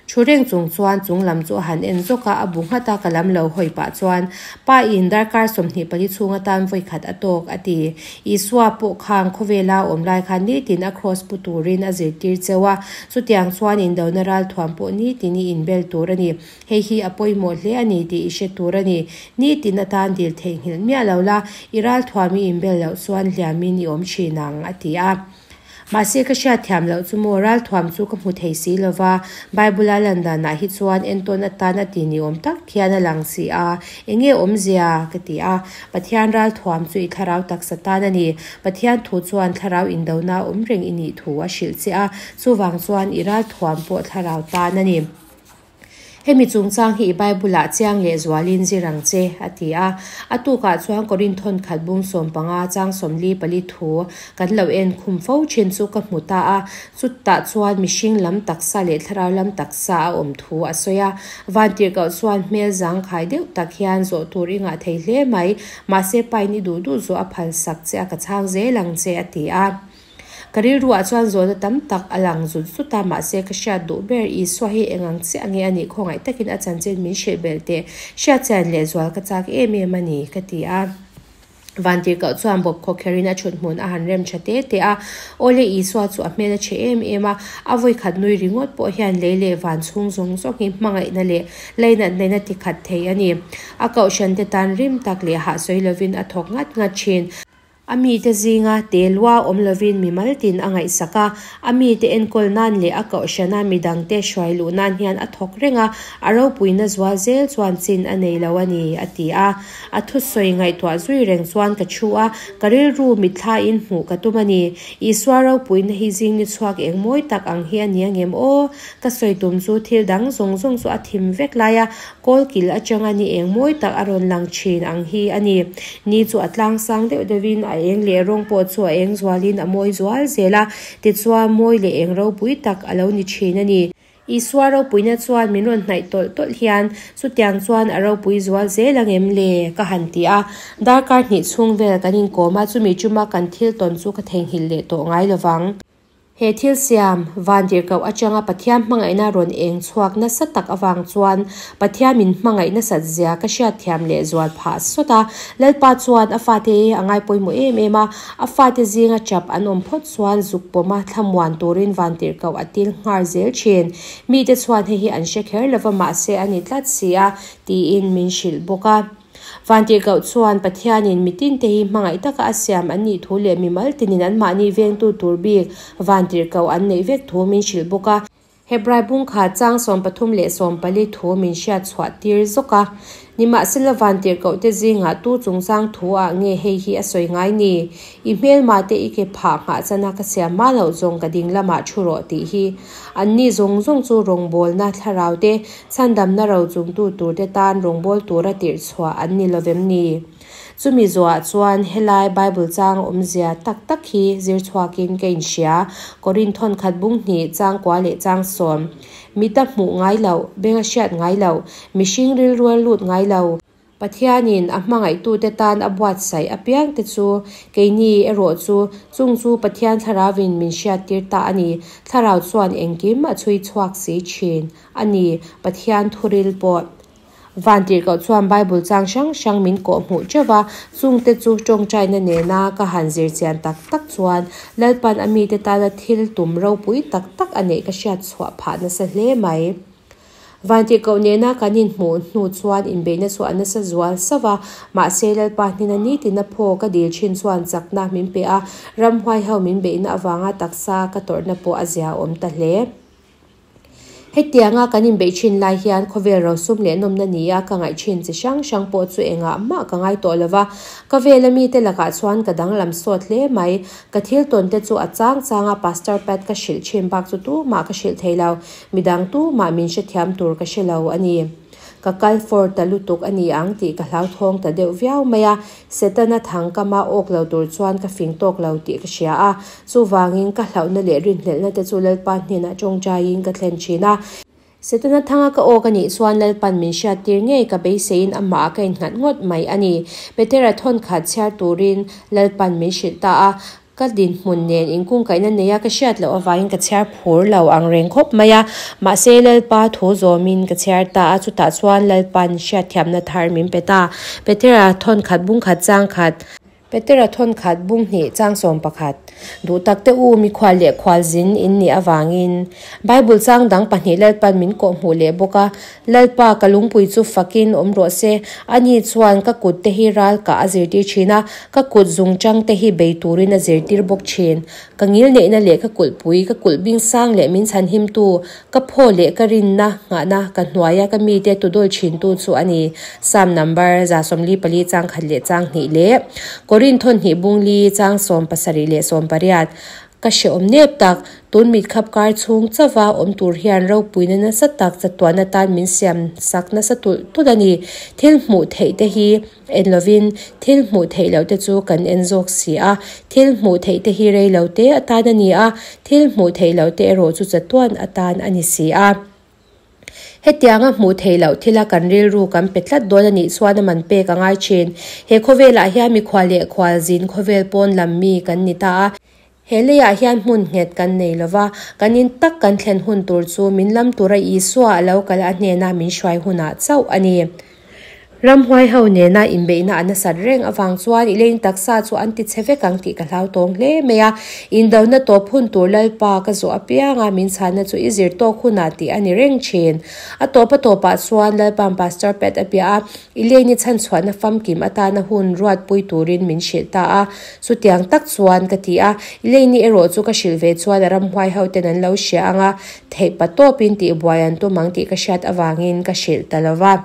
Thu reng chung chuan chung lam chu a han en zawk a, a bu nghat a, ka lam lo hawi pah chuan, Pa in darkar 24 chhung atan vawi khat a tawk, a ti. Isua pawh khang khawvela a awm lai khan nitin a kraws pu turin a zirtir cheu a, chutiang chuan indona ralthuam pawh nitin i inbel tur a ni. Hei hi a pawimawh hle a ni tih i hre tur a ni. Nitin atan dil theihnghilh miah lo la, i ralthuam i inbel loh chuan hliamin i awm thin ang, a ti a. Mahse ka hriatthiam loh chu maw, ralthuam chu ka hmu thei si lo va, Bible-a lan danah hi chuan entawn atan a ti ni awm tak hian a lang si a, eng nge awmzia? ka ti a. Pathian ralthuam chu i thlarau taksa tan a ni. Pathian thu chuan thlarau indona awm reng i nih thu a hrilh che a, chuvang chuan i ralthuam pawh thlarau tan a ni. Hemi chungchang hi i Bible-ah chiang leh zualin zir ang che, a ti a. A tukah chuan Korinth thawnkhat bung 15 chang 44 thu kan lo en khum fo thin chu ka hmu ta a. Chutah chuan mihring lam taksa leh thlarau lam taksa a awm thu a sawi a. Vantirhkoh chuan hmel zangkhai deuh tak hian zawh tur i ngah thei hle mai, mahse pain i duh duh zawh a phalsak che a ka chhang zel ang che, a ti a. Ka rilruah chuan zawhna tam tak a lang zut zut a, mahse ka hriat duh ber Isua hi eng ang chiah nge a nih khawngaih takin a chanchin min hrilh belh teh, hriatchian leh zual ka chak em em a ni, ka ti a. Vantirhkoh chuan bawp khaw kherin a thut hmun a han rem tha te te a, Awle Isua chu a hmel a chhe em em a, a vawikhat nui ringawt pawh hian lei leh van chhung zawng zawng hi hmangaihna leh lainatnaina tikhat thei a ni. A kohhran te tan rim tak leh hahsawi lovin a thawk ngat ngat thin. A mite zinga te lua awm lovin mimal tin a ngaihsak a, a mite enkawl nan leh a kohhrana midangte hruai luh nan hian a thawk reng a, a ropuina zual zel chuan chin a nei lo a ni, a ti a. A thusawi ngaihtuah zui reng chuan ka thu a, ka rilru mitthlain hmuh ka tum a ni. Isua ropuina hi zing ni chhuak eng mawi tak ang hi a ni angem aw? Ka sawi tum chu thil dang zawng zawng chu a thim vek lai a, Kawlkil atanga ni eng mawi tak a rawn lang thin ang hi a ni. Ni chu a tlang sang deuh deuhin a eng leh rawng pawh chu a eng zualin a mawi zual zel a, tichuan mawi leh eng ropui tak a lo ni thin a ni. Isua ropuina chuan min rawn hnaih tawlh tawlh hian chutiang chuan a ropui zual zel ang em le? ka han ti a. Darkar hnih chhung vel kan inkawm a, chumi chuma kan thil tawn chu ka theihnghilh leh tawh ngai lovang. He thil siam, vantirhkoh atanga Pathian hmangaihna rawn eng chhuak nasa tak avang chuan Pathian min hmangaih nasat zia ka hriatthiam leh zual phah sawt a. Lalpa chuan a fate a ngai pawimawh em em a, a fate zinga chap an awm phawt chuan zuk pawma thlamuan turin vantirhkoh a til nghar zel thin. Mite chuan hei hi an hre kher lova mahse a ni tlat si a, tiin min hrilh bawk a. Vantirhkoh chuan Pathianin mitinte hi hmangaih taka a siam an nih thu leh mimal tinin anmahni vengtu tur bik vantirhkoh an neih vek thu min hrilh bawk a. Hebrai bungkha chang 13 leh 14 thu min hriat chhuah tir zawk a. Nimahsela vantirhkohte zingah tu chungchang thu ah nge hei hi a sawi ngai ni? I hmelmate i ke phah nghah chana ka siam hma loh zawng ka ding lamah thu rawh tih hi. Anni zawng zawng chu rawngbawlna thlarau te, chhandamna ro chungtu turte tan rawngbâwl tura tirh chhuah an ni lovem ni? Chumi zuah chuan helai Bible chang awmzia tak tak hi zir chhuakin ka inhria, Korinth thawnkhat bung hnih chang kua leh chang 10. Mita hmuh ngai loh, benga hriat ngai loh, mihring rilrual lut ngai lo. Pathianin a hmangaihtute tan a buatsaih apiangte chu, keini erawh chu, chung chu Pathian Thlarauvin min hriattir ta a ni. Thlarau chuan engkim a chhui chhuak si thin a ni, Pathian thuril pawh. Vantirhkoh chuan Bible chang hrang hrang min kawhhmuh teuh va, chungte chu tawngtaina nena ka han zir chian tak tak chuan Lalpan a mite tana thil tum ropui tak tak a neih ka hriat chhuah phah nasa hle mai. Vantirhkoh nena kan inhmuh hnu chuan inbeihna chu a nasa zual sauh va, mahse Lalpa hnena nitina phaw ka dil thin chuan chakna min pe a, ramhuai ho min beihna avanga taksa ka tawrhna pawh a ziaawm ta hle. Hetianga kan inbeih thin lai hian khawvel rosum leh nawmna nia ka ngaih thin chi hrang hrang pawh chu engah mah ka ngai tawh lo va, ka vela mite lakah chuan ka danglam sawt hle mai. Ka thil tawn te chu a chang changa Pastor Pat ka hrilh thin bak chu tumah ka hrilh thei lo, midang tumah min hrethiam tur ka hre lo a ni. Ka kal fawr ta lutuk a ni ang tih ka hlauthawng ta deuh viau mai a, Setana thang kama awk lo tur chuan ka fing tawk lo tih ka hria a, chuvangin ka hlauhna leh rinhlelhna te chu Lalpa hnenah tawngtaiin ka thlen thin a. Setana thanga ka awk a nih chuan Lalpan min hriattir ngei ka beiseiin amahah ka innghat ngawt mai a ni. Petera thawnkhat chhiar turin Lalpan min hrilh ta a, Ka dinhmun nen inkungkaihna neia ka hriat loh avangin ka chhiar phur lo ang reng khawp mai a. Mahse, Lalpa thu zawmin ka chhiar ta a, chutah chuan Lalpa'n hriatthiamna thar min pe ta. Petera thawnkhat bung khat chang khat. Petera thawnkhat bung hnih chang 11. Duh tak te u, mikhual leh khualzin in nih avangin Bible chang dang pahnih Lalpa'n min kawhhmuh leh bawk a. Lalpa, ka lungpui chu fakin awm rawh se. Ani chuan ka kut te hi ral kah a zirtir thin a, ka kut zungchang te hi bei turin a zirtir bawk thin. Ka ngil neihna leh ka kulhpui, ka kulh bing sang leh min chhanhimtu, ka phaw leh ka rinna nghahna, ka hnuaia ka mite tudawl thintu chu a ni. Psalm number 144 chang khat leh chang hnih leh Korinth hnih bung li chang 70 leh 18. Ka hreawm nep tak, tun mitkhap kar chhung chauva awm tur hian ropuina nasa tak chatuan atan min siam sak nasa tulh tulh a ni. Thil hmuh theih te hi en lovin thil hmuh theih loh te chu kan en zawk si a. Thil hmuh theih te hi rei lo te atan a ni a, thil hmuh theih loh te erawh chu chatuan atan a ni si a. Hetianga hmuh theih loh thila kan rilru kan pe tlat dawn a nih chuan a man pek a ngai thin. He khawvelah hian mikhual leh khualzin khawvel pawn lam mi kan ni ta a. He leiah hian hmun nghet kan nei lo va, kan in tak kan thlen hun tur chu min lam tura Isua a lo kal a hnena min hruai hunah chauh a ni. Ramhuai ho nena inbeihna a nasat reng avang chuan i lein taksa chu an ti chhe vek ang tih ka hlau tawng hle mai a. Indona tawp hun tur Lalpa ka zawh apianga min chhanna chu i zir tawk hunah tih a ni reng thin. A tawp a tawpah chuan Lalpa'n Pastor Pat a bia a, i lein i chhanchhuahna famkim atana hun ruatpui turin min hrilh ta a. Chutiang tak chuan ka ti a, i leini erawh chu ka hrilh ve chuan a ramhuai ho ten an lo hria ang a, theihpa tawpin tihbuai an tum ang tih ka hriat avangin ka hrilh ta lo va.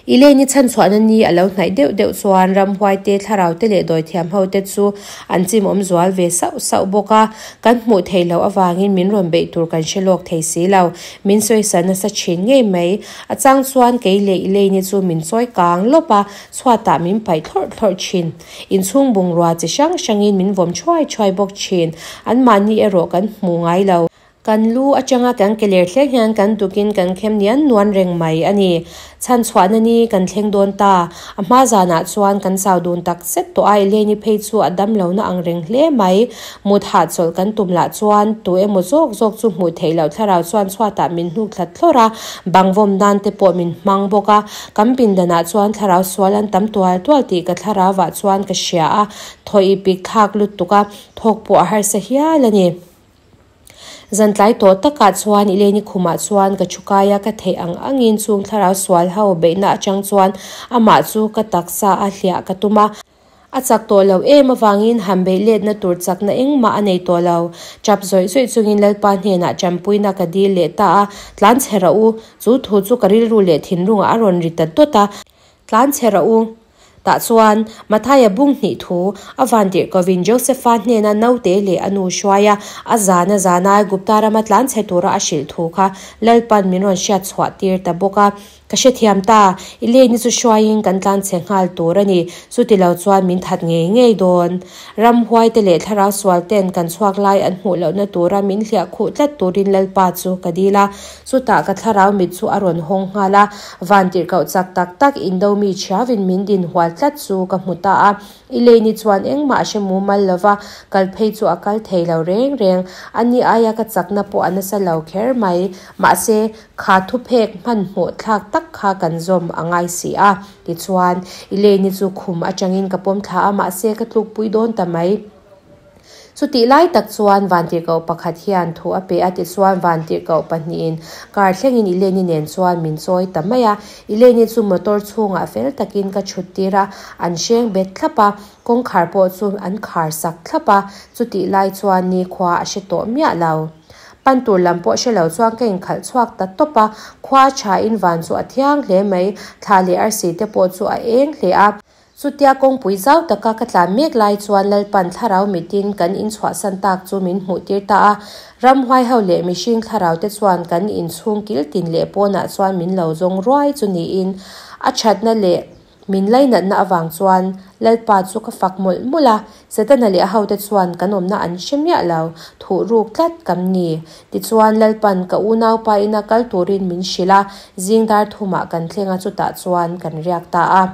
I lei ni chhanchhuahna ni a lo hnaih deuh deuh chuan ramhuai te, thlarau te leh dawithiam ho te chu an chimawm zual ve sauh sauh bawk a. Kan hmuh theih loh avangin min rawn beih tur kan hre lawk thei si lo. Min sawisa nasa thin ngei mai. A chang chuan kei leh i lei ni chu min chawi kang lawp a, chhuatah min paih thlawrh thlawrh thin. Inchhung bungrua chi hrang hrangin min vawm thuai thuai bawk thin. Anmahni erawh kan hmu ngai lo. Kan lu atanga kan ke ler thleng hian kan tukin kan khem nian nuan reng mai a ni. Chhan chhuahna ni kan thleng dawn ta. A hma zanah chuan kan chau dun tak zet tawh a, Elaine-i phei chu a dam lohna ang reng hle mai. Mut hahchawlh kan tum lah chuan tu emaw zawk zawk chu hmuh theih loh thlarau chuan chhuatah min hnuk thla thlawrh a, bang vawm nan te pawh min hmang bawk a. Kan pindanah chuan thlarau sual an tam tual tual tih ka thlarauah chuan ka hria a, thaw i pik thlak lutuk a, thawk pawh a harsa hial a ni. Zan tlai tawh takah chuan Elaine-i khumah chuan ka thu kai a, ka theih ang angin chung thlarau sual ho beihna atang chuan amah chu ka taksa a hliah ka tum a. A chak tawh lo em avangin han beih letna tur chakna engmah a nei tawh lo. Chap zawih zawih chungin Lalpa hnenah tanpuina ka dil leh ta a, Tlan chhe rawh u! Chu thu chu ka rilru leh thinlungah a rawn ri ta dawt a, Tlan chhe rawh u! Tah chuan, Mathaia bung hnih thu a vantirhkovin Josefa hnena naute leh a nu hruai a, a zana zana Aigupta rama tlanchhe tura a hrilh thu kha Lalpan min rawn hriat chhuah tir ta bawk a. Ka hrethiam ta, i leni chu hruaiin kan tlanchhe nghal tur a ni, chuti lo chuan min that ngei ngei dawn. Ramhuai te leh thlarau sual ten kan chhuak lai an hmuh lohna tura min hliah khuh tlat turin Lalpa chu ka dil a, chutah ka thlarau mit chu a rawn hawng nghal a, vantirhkoh chak tak tak indo mi thiauin min din hual tlat chu ka hmu ta a. I leini chuan engmah a hre mumal lo va, kal phei chu a kal thei lo reng reng. Ani aia ka chakna pawh a nasa lo kher mai. Mahse, kha thuphek hmanhmawh thlak tak kha kan zawm a ngai si a. Tichuan, i leini chu khum atangin ka pawm thla a, mahse ka tlukpui dawn ta mai. Chutih lai tak chuan vantirhkoh pakhat hian thu a pe a, tichuan vantirhkoh pahnihin car thlengin Elaine-i nen chuan min chawi ta mai a. Elaine-i chu motor chhungah fel takin ka chhut tir a, an hreng bet thlap a, kawngkhar pawh chu an khar sak thlap a, chutih lai chuan nikhua a hre tawh miah lo. Pan tur lam pawh hre lo chuan ka inkhalh chhuak ta tawp a, khua thain van chu a thiang hle mai, thla leh arsi te pawh chu a eng hle a. Chutia kawngpui zau taka ka tlan mek lai chuan Lalpan thlarau mitin kan inchhuahsan tak chu min hmuhtir ta a. Ramhuai ho leh mihring thlarau te chuan kan inchhung kil tin leh pawnah chuan min lo zawng ruai chu niin a thatna leh min lainatna avang chuan Lalpa chu ka fak mawlh mawlh a. Setana leh a hote chuan kan awmna an hre miah lo, thuh ruk tlat kan ni. Tichuan Lalpan ka unaupa ina kal turin min hrilh a, zing dar thumah kan thleng a chutah chuan kan riak ta a.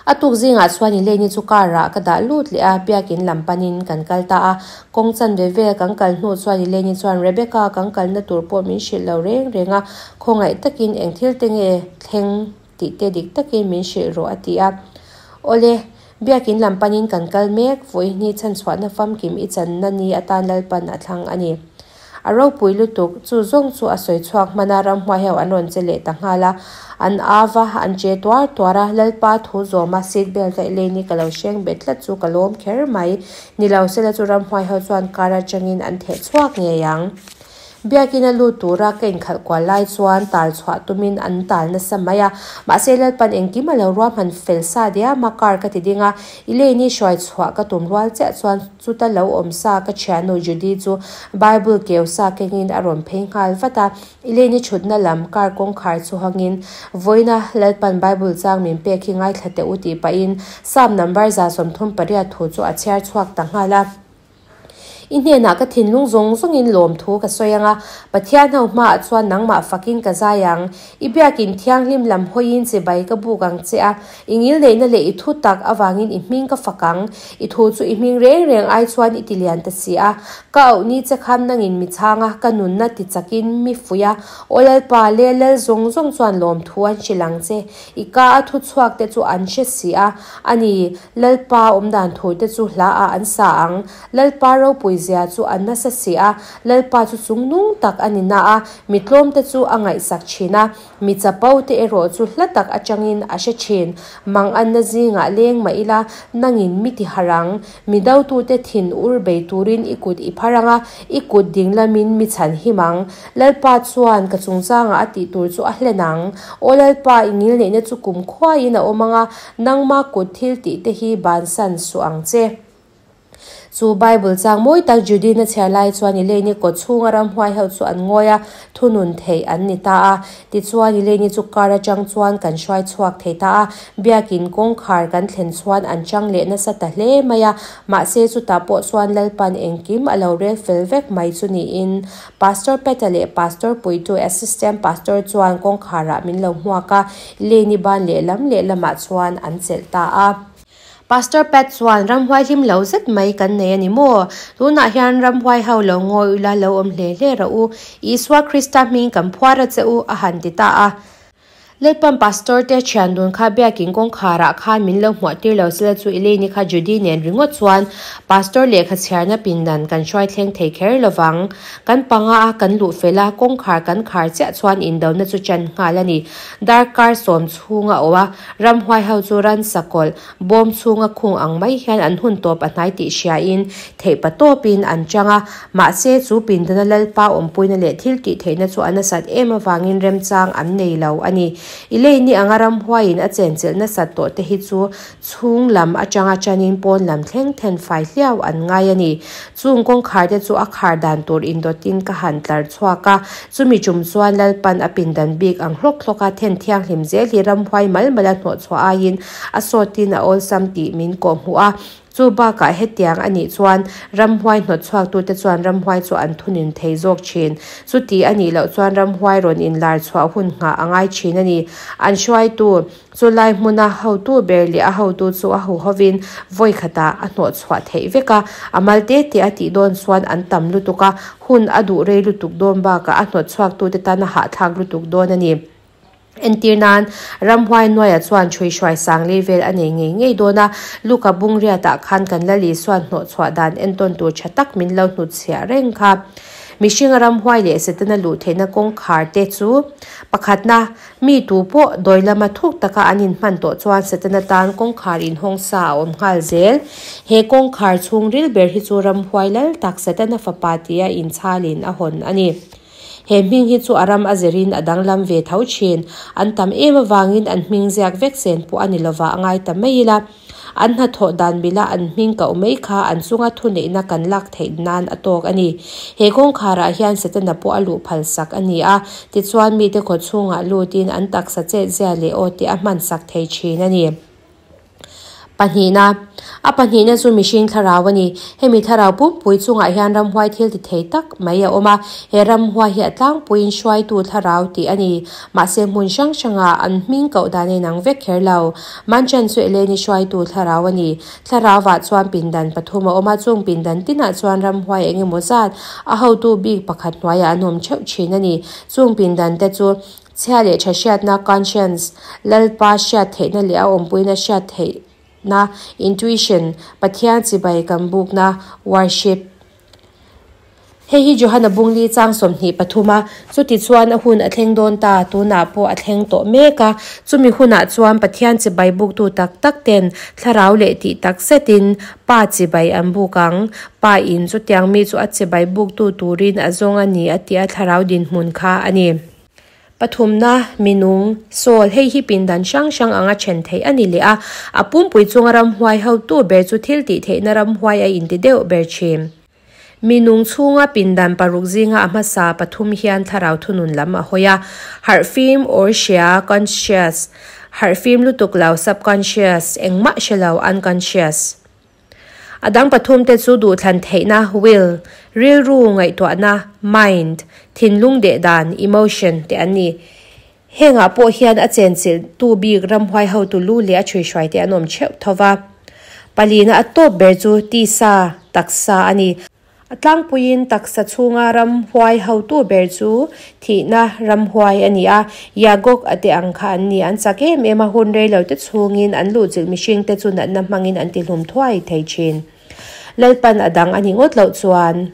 A tuk zingah chuan Elaine-i chu car-ah ka dah lut leh a, biakin lam panin kan kal ta a. Kawng chanve vel kan kal hnu chuan Elaine-i chuan Rebecca kan kalna tur pawh min hrilh lo reng reng a, khawngaih takin eng thil te nge thleng tih te dik takin min hrilh rawh a ti a. Awle, biakin lam panin kan kal mek, vawiin hi chhanchhuahna famkim i channa ni atan Lalpan a thlang a ni. A ropui lutuk, chu zawng chu a sawi chhuak hman a, ramhuai ho an rawn che leh ta nghal a. An av a, an che tuar tuar a, Lalpa thu zawm a, seat belt a Elaine-i ka lo hreng bet tlat chu ka lawm kher mai. Ni lo sela chu ramhuai ho chuan car atangin an theh chhuak ngei ang. Biakina lut tura ka inkhalh kual lai chuan tal chhuah tumin an tal nasa mai a, mahse Lalpan engkim a lo ruahman fel sa diam a, car ka ti ding a, Elaine-i hruai chhuah ka tum rual chiah chuan Chuta lo awm sa ka thiannu Judy chu Bible keu sa kengin a rawn phei nghal vat a. Elaine-i thutna lam car kawngkhar chu hawngin, Vawiina Lalpan Bible chang min pek hi ngaithla teh u tih pahin Psalm number 138 thu chu a chhiar chhuak ta nghal a. I hnenah ka thinlung zawng zawngin lawmthu ka sawi ang a, Pathian ho hmaah chuan nangmah fakin ka zai ang. I biakin thianghlim lam hawiin chibai ka buk ang che a, i ngilneihna leh i thu tak avangin i hming ka fak ang. I thu chu i hming reng reng ai chuan i ti lian ta si a. Ka auh ni che khan nangin mi chhang a, ka nunna ti chakin mi fuih a. Aw Lalpa le Lal zawng zawng chuan lawmthu an hrilh ang che. I ka a thu chhuak te chu an hre si a. A ni, Lalpa awmdan thu te chu hla ah an sa ang. Lalpa ropui zia chu a nasa si a, Lalpa chu chungnung tak a ni na a, mi tlawmte chu a ngaihsak thin a, mi chapo te erawh chu hla tak atangin a hre thin. Manganna zingah leng mah ila, nangin mi ti harh ang, mi dotute thin ur bei turin i kut i phar ang a, i kut ding lamin mi chhan him ang. Lalpa chuan ka chungchangah a tih tur chu a hlen ang. Aw Lalpa, i ngilneihna chu kumkhuaiin a awm ang a, nangma kut thil tih te hi bansan suh ang che. Chu Bible chang mawi tak Judean-a chhiar lai chuan Elaine-i kawt chhunga ramhuai ho chu an ngawi a, thunun theih an ni ta a. Tichuan Elaine-i chu car atang chuan kan hruai chhuak thei ta a, biakin kawngkhar kan thlen chuan an chang leh nasa ta hle mai a. Mahse chutah pawh chuan Lalpan engkim a lo rel fel vek mai chu niin Pastor Peta leh Pastor Puitu Assistant Pastor chuan kawngkharah min lo hmuak a, Elaine-i ban lehlam lehlamah chuan an chelh ta a. Pastor Pat chuan, Ramhuai hlim lo zet mai kan nei a ni maw? Tunah hian ramhuai ho lo ngawi ula lo awm hle hle rawh u. Isua Krista hming kan phuar a che u, a han ti ta a. Lalpan Pastor te thian dun kha biakin kawngkharah khan min lo hmuah tir lo sela chu Elaine-i kha Judy nen ringawt chuan Pastor lehkha chhiarna pindan kan hruai thleng thei kher lovang. Kan panga a kan luh fel a, kawngkhar kan khar chiah chuan indona chu ṭan nghal a ni. Darkar sawm chhunga awh a, Ramhuai ho chu ransa kawlh, bawm chhunga khung ang mai hian an hun tawp a hnai tih hriain theihpa tawpin an chang a. Mahse, chu pindana Lalpa awmpuina leh thil tih theihna chu a nasat em avangin remchang an nei lo a ni. Elaine-i anga ramhuaiin a chenchilh nasat tawh te hi chu chhung lam atanga tanin pawn lam thleng then fai hliau an ngai a ni. Chung kawngkhar te chu a khar dan tur indawtin ka han tlar chhuak a, chumi tum chuan Lalpan a pindan bik ang hlawk hlawk a then thianghlim zel hi ramhuai mal mal a hnawhchhuah aiin a sawtin a awlsam tih min kawhhmuh a. Chu bakah hetiang a nih chuan ramhuai hnawtchhuaktute chuan ramhuai chu an thunun thei zawk thin. Chuti a nih loh chuan ramhuai rawn inlar chhuah hun nghah a ngai thin a ni. An hruaitu, chu lai hmuna hotu ber leh a hotu chu a huhovin vawi khatah a hnawhchhuah theih vek a. A mal te te a tih dawn chuan an tam lutuk a, hun a duh rei lutuk dawn bakah a hnawtchhuaktute tan a hahthlak lutuk dawn a ni. Entir nan, ramhuai nuaia chuan chhuihruai sang lei vel a nei ngei ngei dawn a, Luka bungriatah khan kan Lal Isuan hnawhchhuah dan entawn tur tha tak min lo hnutchhiah reng kha. Mihringa ramhuai leh Setana luh theihna kawngkhar te chu, pakhatna, mi tu pawh dawi lama thuk taka an inhman tawh chuan Setana tan kawngkhar inhawng sa a awm nghal zel. He kawngkhar chhungril ber hi chu ramhuai lal tak Setana fapa tia inchhalin a hawn a ni. He hming hi chu a ram a zirin a danglam ve tho thin. An tam em avangin an hming ziak vek sen pawh a ni lova a ngai ta mai ila. An hnathawh dan mila an hming koh mai kha an chunga thuneihna kan lak theih nan a tawk a ni. He kawngkharah hian Setana pawh a luh phal sak a ni a, tichuan mite khawchhungah lutin an taksa chetzia leh aw te a hman sak thei thin a ni. Pahnihna, A pahnihna chu mihring thlarau a ni. Hemi thlarau pumpui chungah hian ramhuai thil ti thei tak mai a awm a. He ramhuai hi a tlangpuiin hruaitu thlarau tih a ni. Mahse hmun hrang hrangah an hming koh dan a inang vek kher lo. Manchan chu Eleni hruaitu thlarau a ni. Thlarauvah chuan pindan pathum a awm a, chung pindan tinah chuan ramhuai eng emaw zat a hotu bik pakhat hnuaiah an awm theuh thin a ni. Chung pindan te chu Chhia leh tha hriatna, conscience, Lalpa hriat theihna leh a awmpuina hriat theihna, intuition, Pathian chibai kan bukna, worship. Hei hi Johana Bungli chang 23 a, chuti chuan a hun a thleng dawn ta, tunah pawh a thleng tawh mek a, chumi hunah chuan Pathian chibai buktu tak tak ten thlarau leh tih tak zetin Pa chibai an buk ang, Pa in chutiang mi chu a chibai buktu turin a zawng a ni a tih a thlarau dinhmun kha a ni. Pathumna, minung, soul, hei hi pindan hrang hrang anga then theih a ni leh a, a pumpui chunga ramhuai hotu ber chu thil tih theihna ramhuai a inti deuh ber thin. Minung chhunga pindan paruk zinga a hmasa pathum hian thlarau thunun lam a hawi a, harhfim or hria, conscious, harhfim lutuk lo, subconscious, engmah hre lo, unconscious. A dang pathumte chu duhthlan theihna, will, rilru ngaihtuahna, mind, thinlung deh dan, emotion, te an ni. Hengah pawh hian a chenchilh tu bik ramhuai hotu lu leh a chhuihruai te an awm theuh tho va. Palina a tawp ber chu tisa, taksa a ni. A tlangpuiin taksa chhunga ramhuai hotu ber chu thihna ramhuai a ni a, Yagog a te ang kha an ni. An chak em em a, hun rei lo te chhungin an luhchilh mihringte chu natna hmangin an tihlum thuai thei thin. Lalpan a dang a ni ngawt loh chuan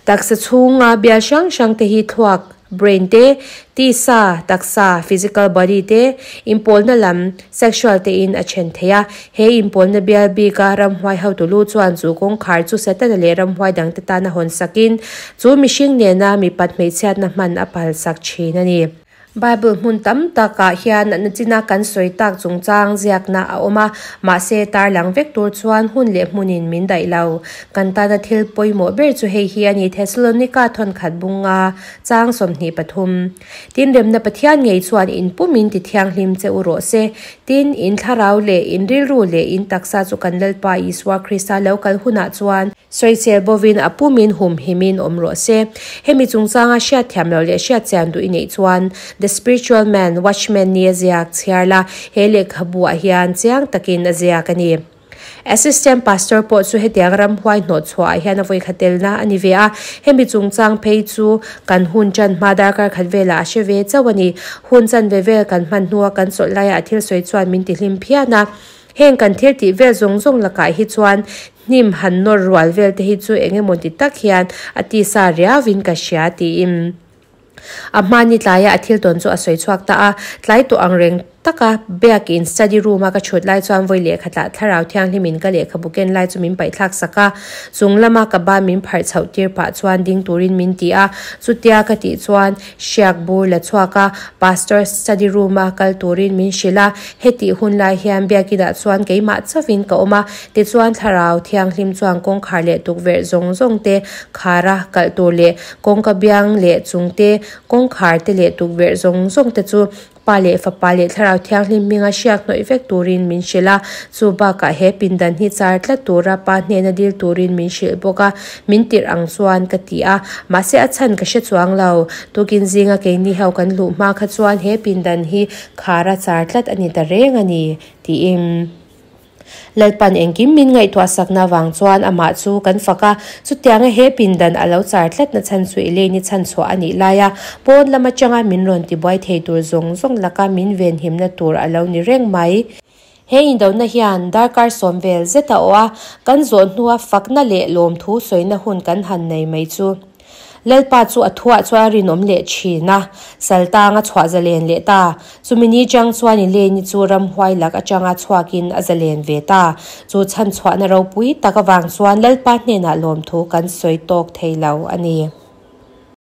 taksa chhunga bial hrang hrang te hi thluak, brain, te, tisa, taksa, physical body, te, inpawlna lam, Sexual te in a then thei a, he inpawlna bial bika ramhuai hotu lu chuan chu kawngkhar chu Setana leh ramhuai dangte tana hawn sakin chu mihring nena mipat hmeichhiatna hman a palsak thin a ni. Bible hmun tam takah hian natna china kan sawi tak chungchang ziakna a awm a, mahse tarlang vek tur chuan hun leh hmunin min daih lo. Kan tana thil pawimawh ber chu hei hi a ni, Thesalonika thawnkhat bunga chang 23. Tin, remna Pathian ngei chuan in pumin ti thianghlim che u rawh se. Tin, in thlarau leh in rilru leh in taksa chu kan Lalpa Isua Krista lo kal hunah chuan sawisel bovin a pumin humhimin awm rawh se. Hemi chungchanga hriatthiam loh leh hriatchian duh i neih chuan The Spiritual Man, Watchman ni a ziak chhiar la, he lehkhabu ah hian chiang takin a ziak a ni. Assistant Pastor pawh chu hetiang ramhuai hnawh chhuah ah hian a vawikhat telna a ni ve a, hemi chungchang phei chu kan hun chan hma darkar khat velah a hre ve chauh a ni. Hun chan ve vel kan hman hnua kan chawlh laiah a thil sawi chuan min tihlim phian a, heng kan thil tih vel zawng zawng lakah hi chuan hnim han nawr rual vel te hi chu eng emaw ti tak hian a tisa riauin ka hria tiin. A hmani tlaia a thil tawn chu a sawi chhuak ta a, tlai tawh ang reng. Taka Biakin study room a ka thut lai chuan vawi lehkhatah Thlarau Thianghlimin ka lehkhabu ken lai chu min paihthlak sak a, chung lama ka ban min pharh chhoh tir pah chuan ding turin min ti a, chutia ka tih chuan hriak bur la chhuak a, Pastor study room a kal turin min hrilh a, hetih hun lai hian Biakinah chuan keimah chauhin ka awm a, tichuan Thlarau Thianghlim chuan kawngkhar leh tukverh zawng zawng te khar a kalh tur leh kawngka biang leh chung te kawngkhar te leh tukverh zawng zawng te chu Pa leh Fapa leh Thlarau Thianghlim hminga hriak hnawih vek turin min hrilh a, chu bakah he pindan hi char tlat tura Pa hnena dil turin min hrilh bawk a, min tirh ang chuan ka ti a, mahse a chhan ka hre chuang lo. Tukin zinga keini ho kan luh hma kha chuan he pindan hi khara char tlat a ni ta reng a ni, tiin. Lalpan engkim min ngaihtuah sakna vang chuan amah chu kan fak a, chutianga he pindan a lo char tlatna chhan chu Elaine-i chhan chhuah a nih lai a, pawn lam atanga min rawn tibuai thei tur zawng zawng laka min venhimna tur a lo ni reng mai. He indona hian darkar sawm vel zet a awh a, kan zawh hnua fakna leh lawmthu sawina hun kan han nei mai chu. Lalpa chu a thuah chuan a rinawm leh thin a, Saltang a chhuah zalen leh ta. Chumi ni chang chuan Elaine-i chu ramhuai lak atanga chhuakin a zalen ve ta. Chu chhanchhuahna ropui tak avang chuan Lalpa hnenah lawmthu kan sawi tawk thei lo a ni.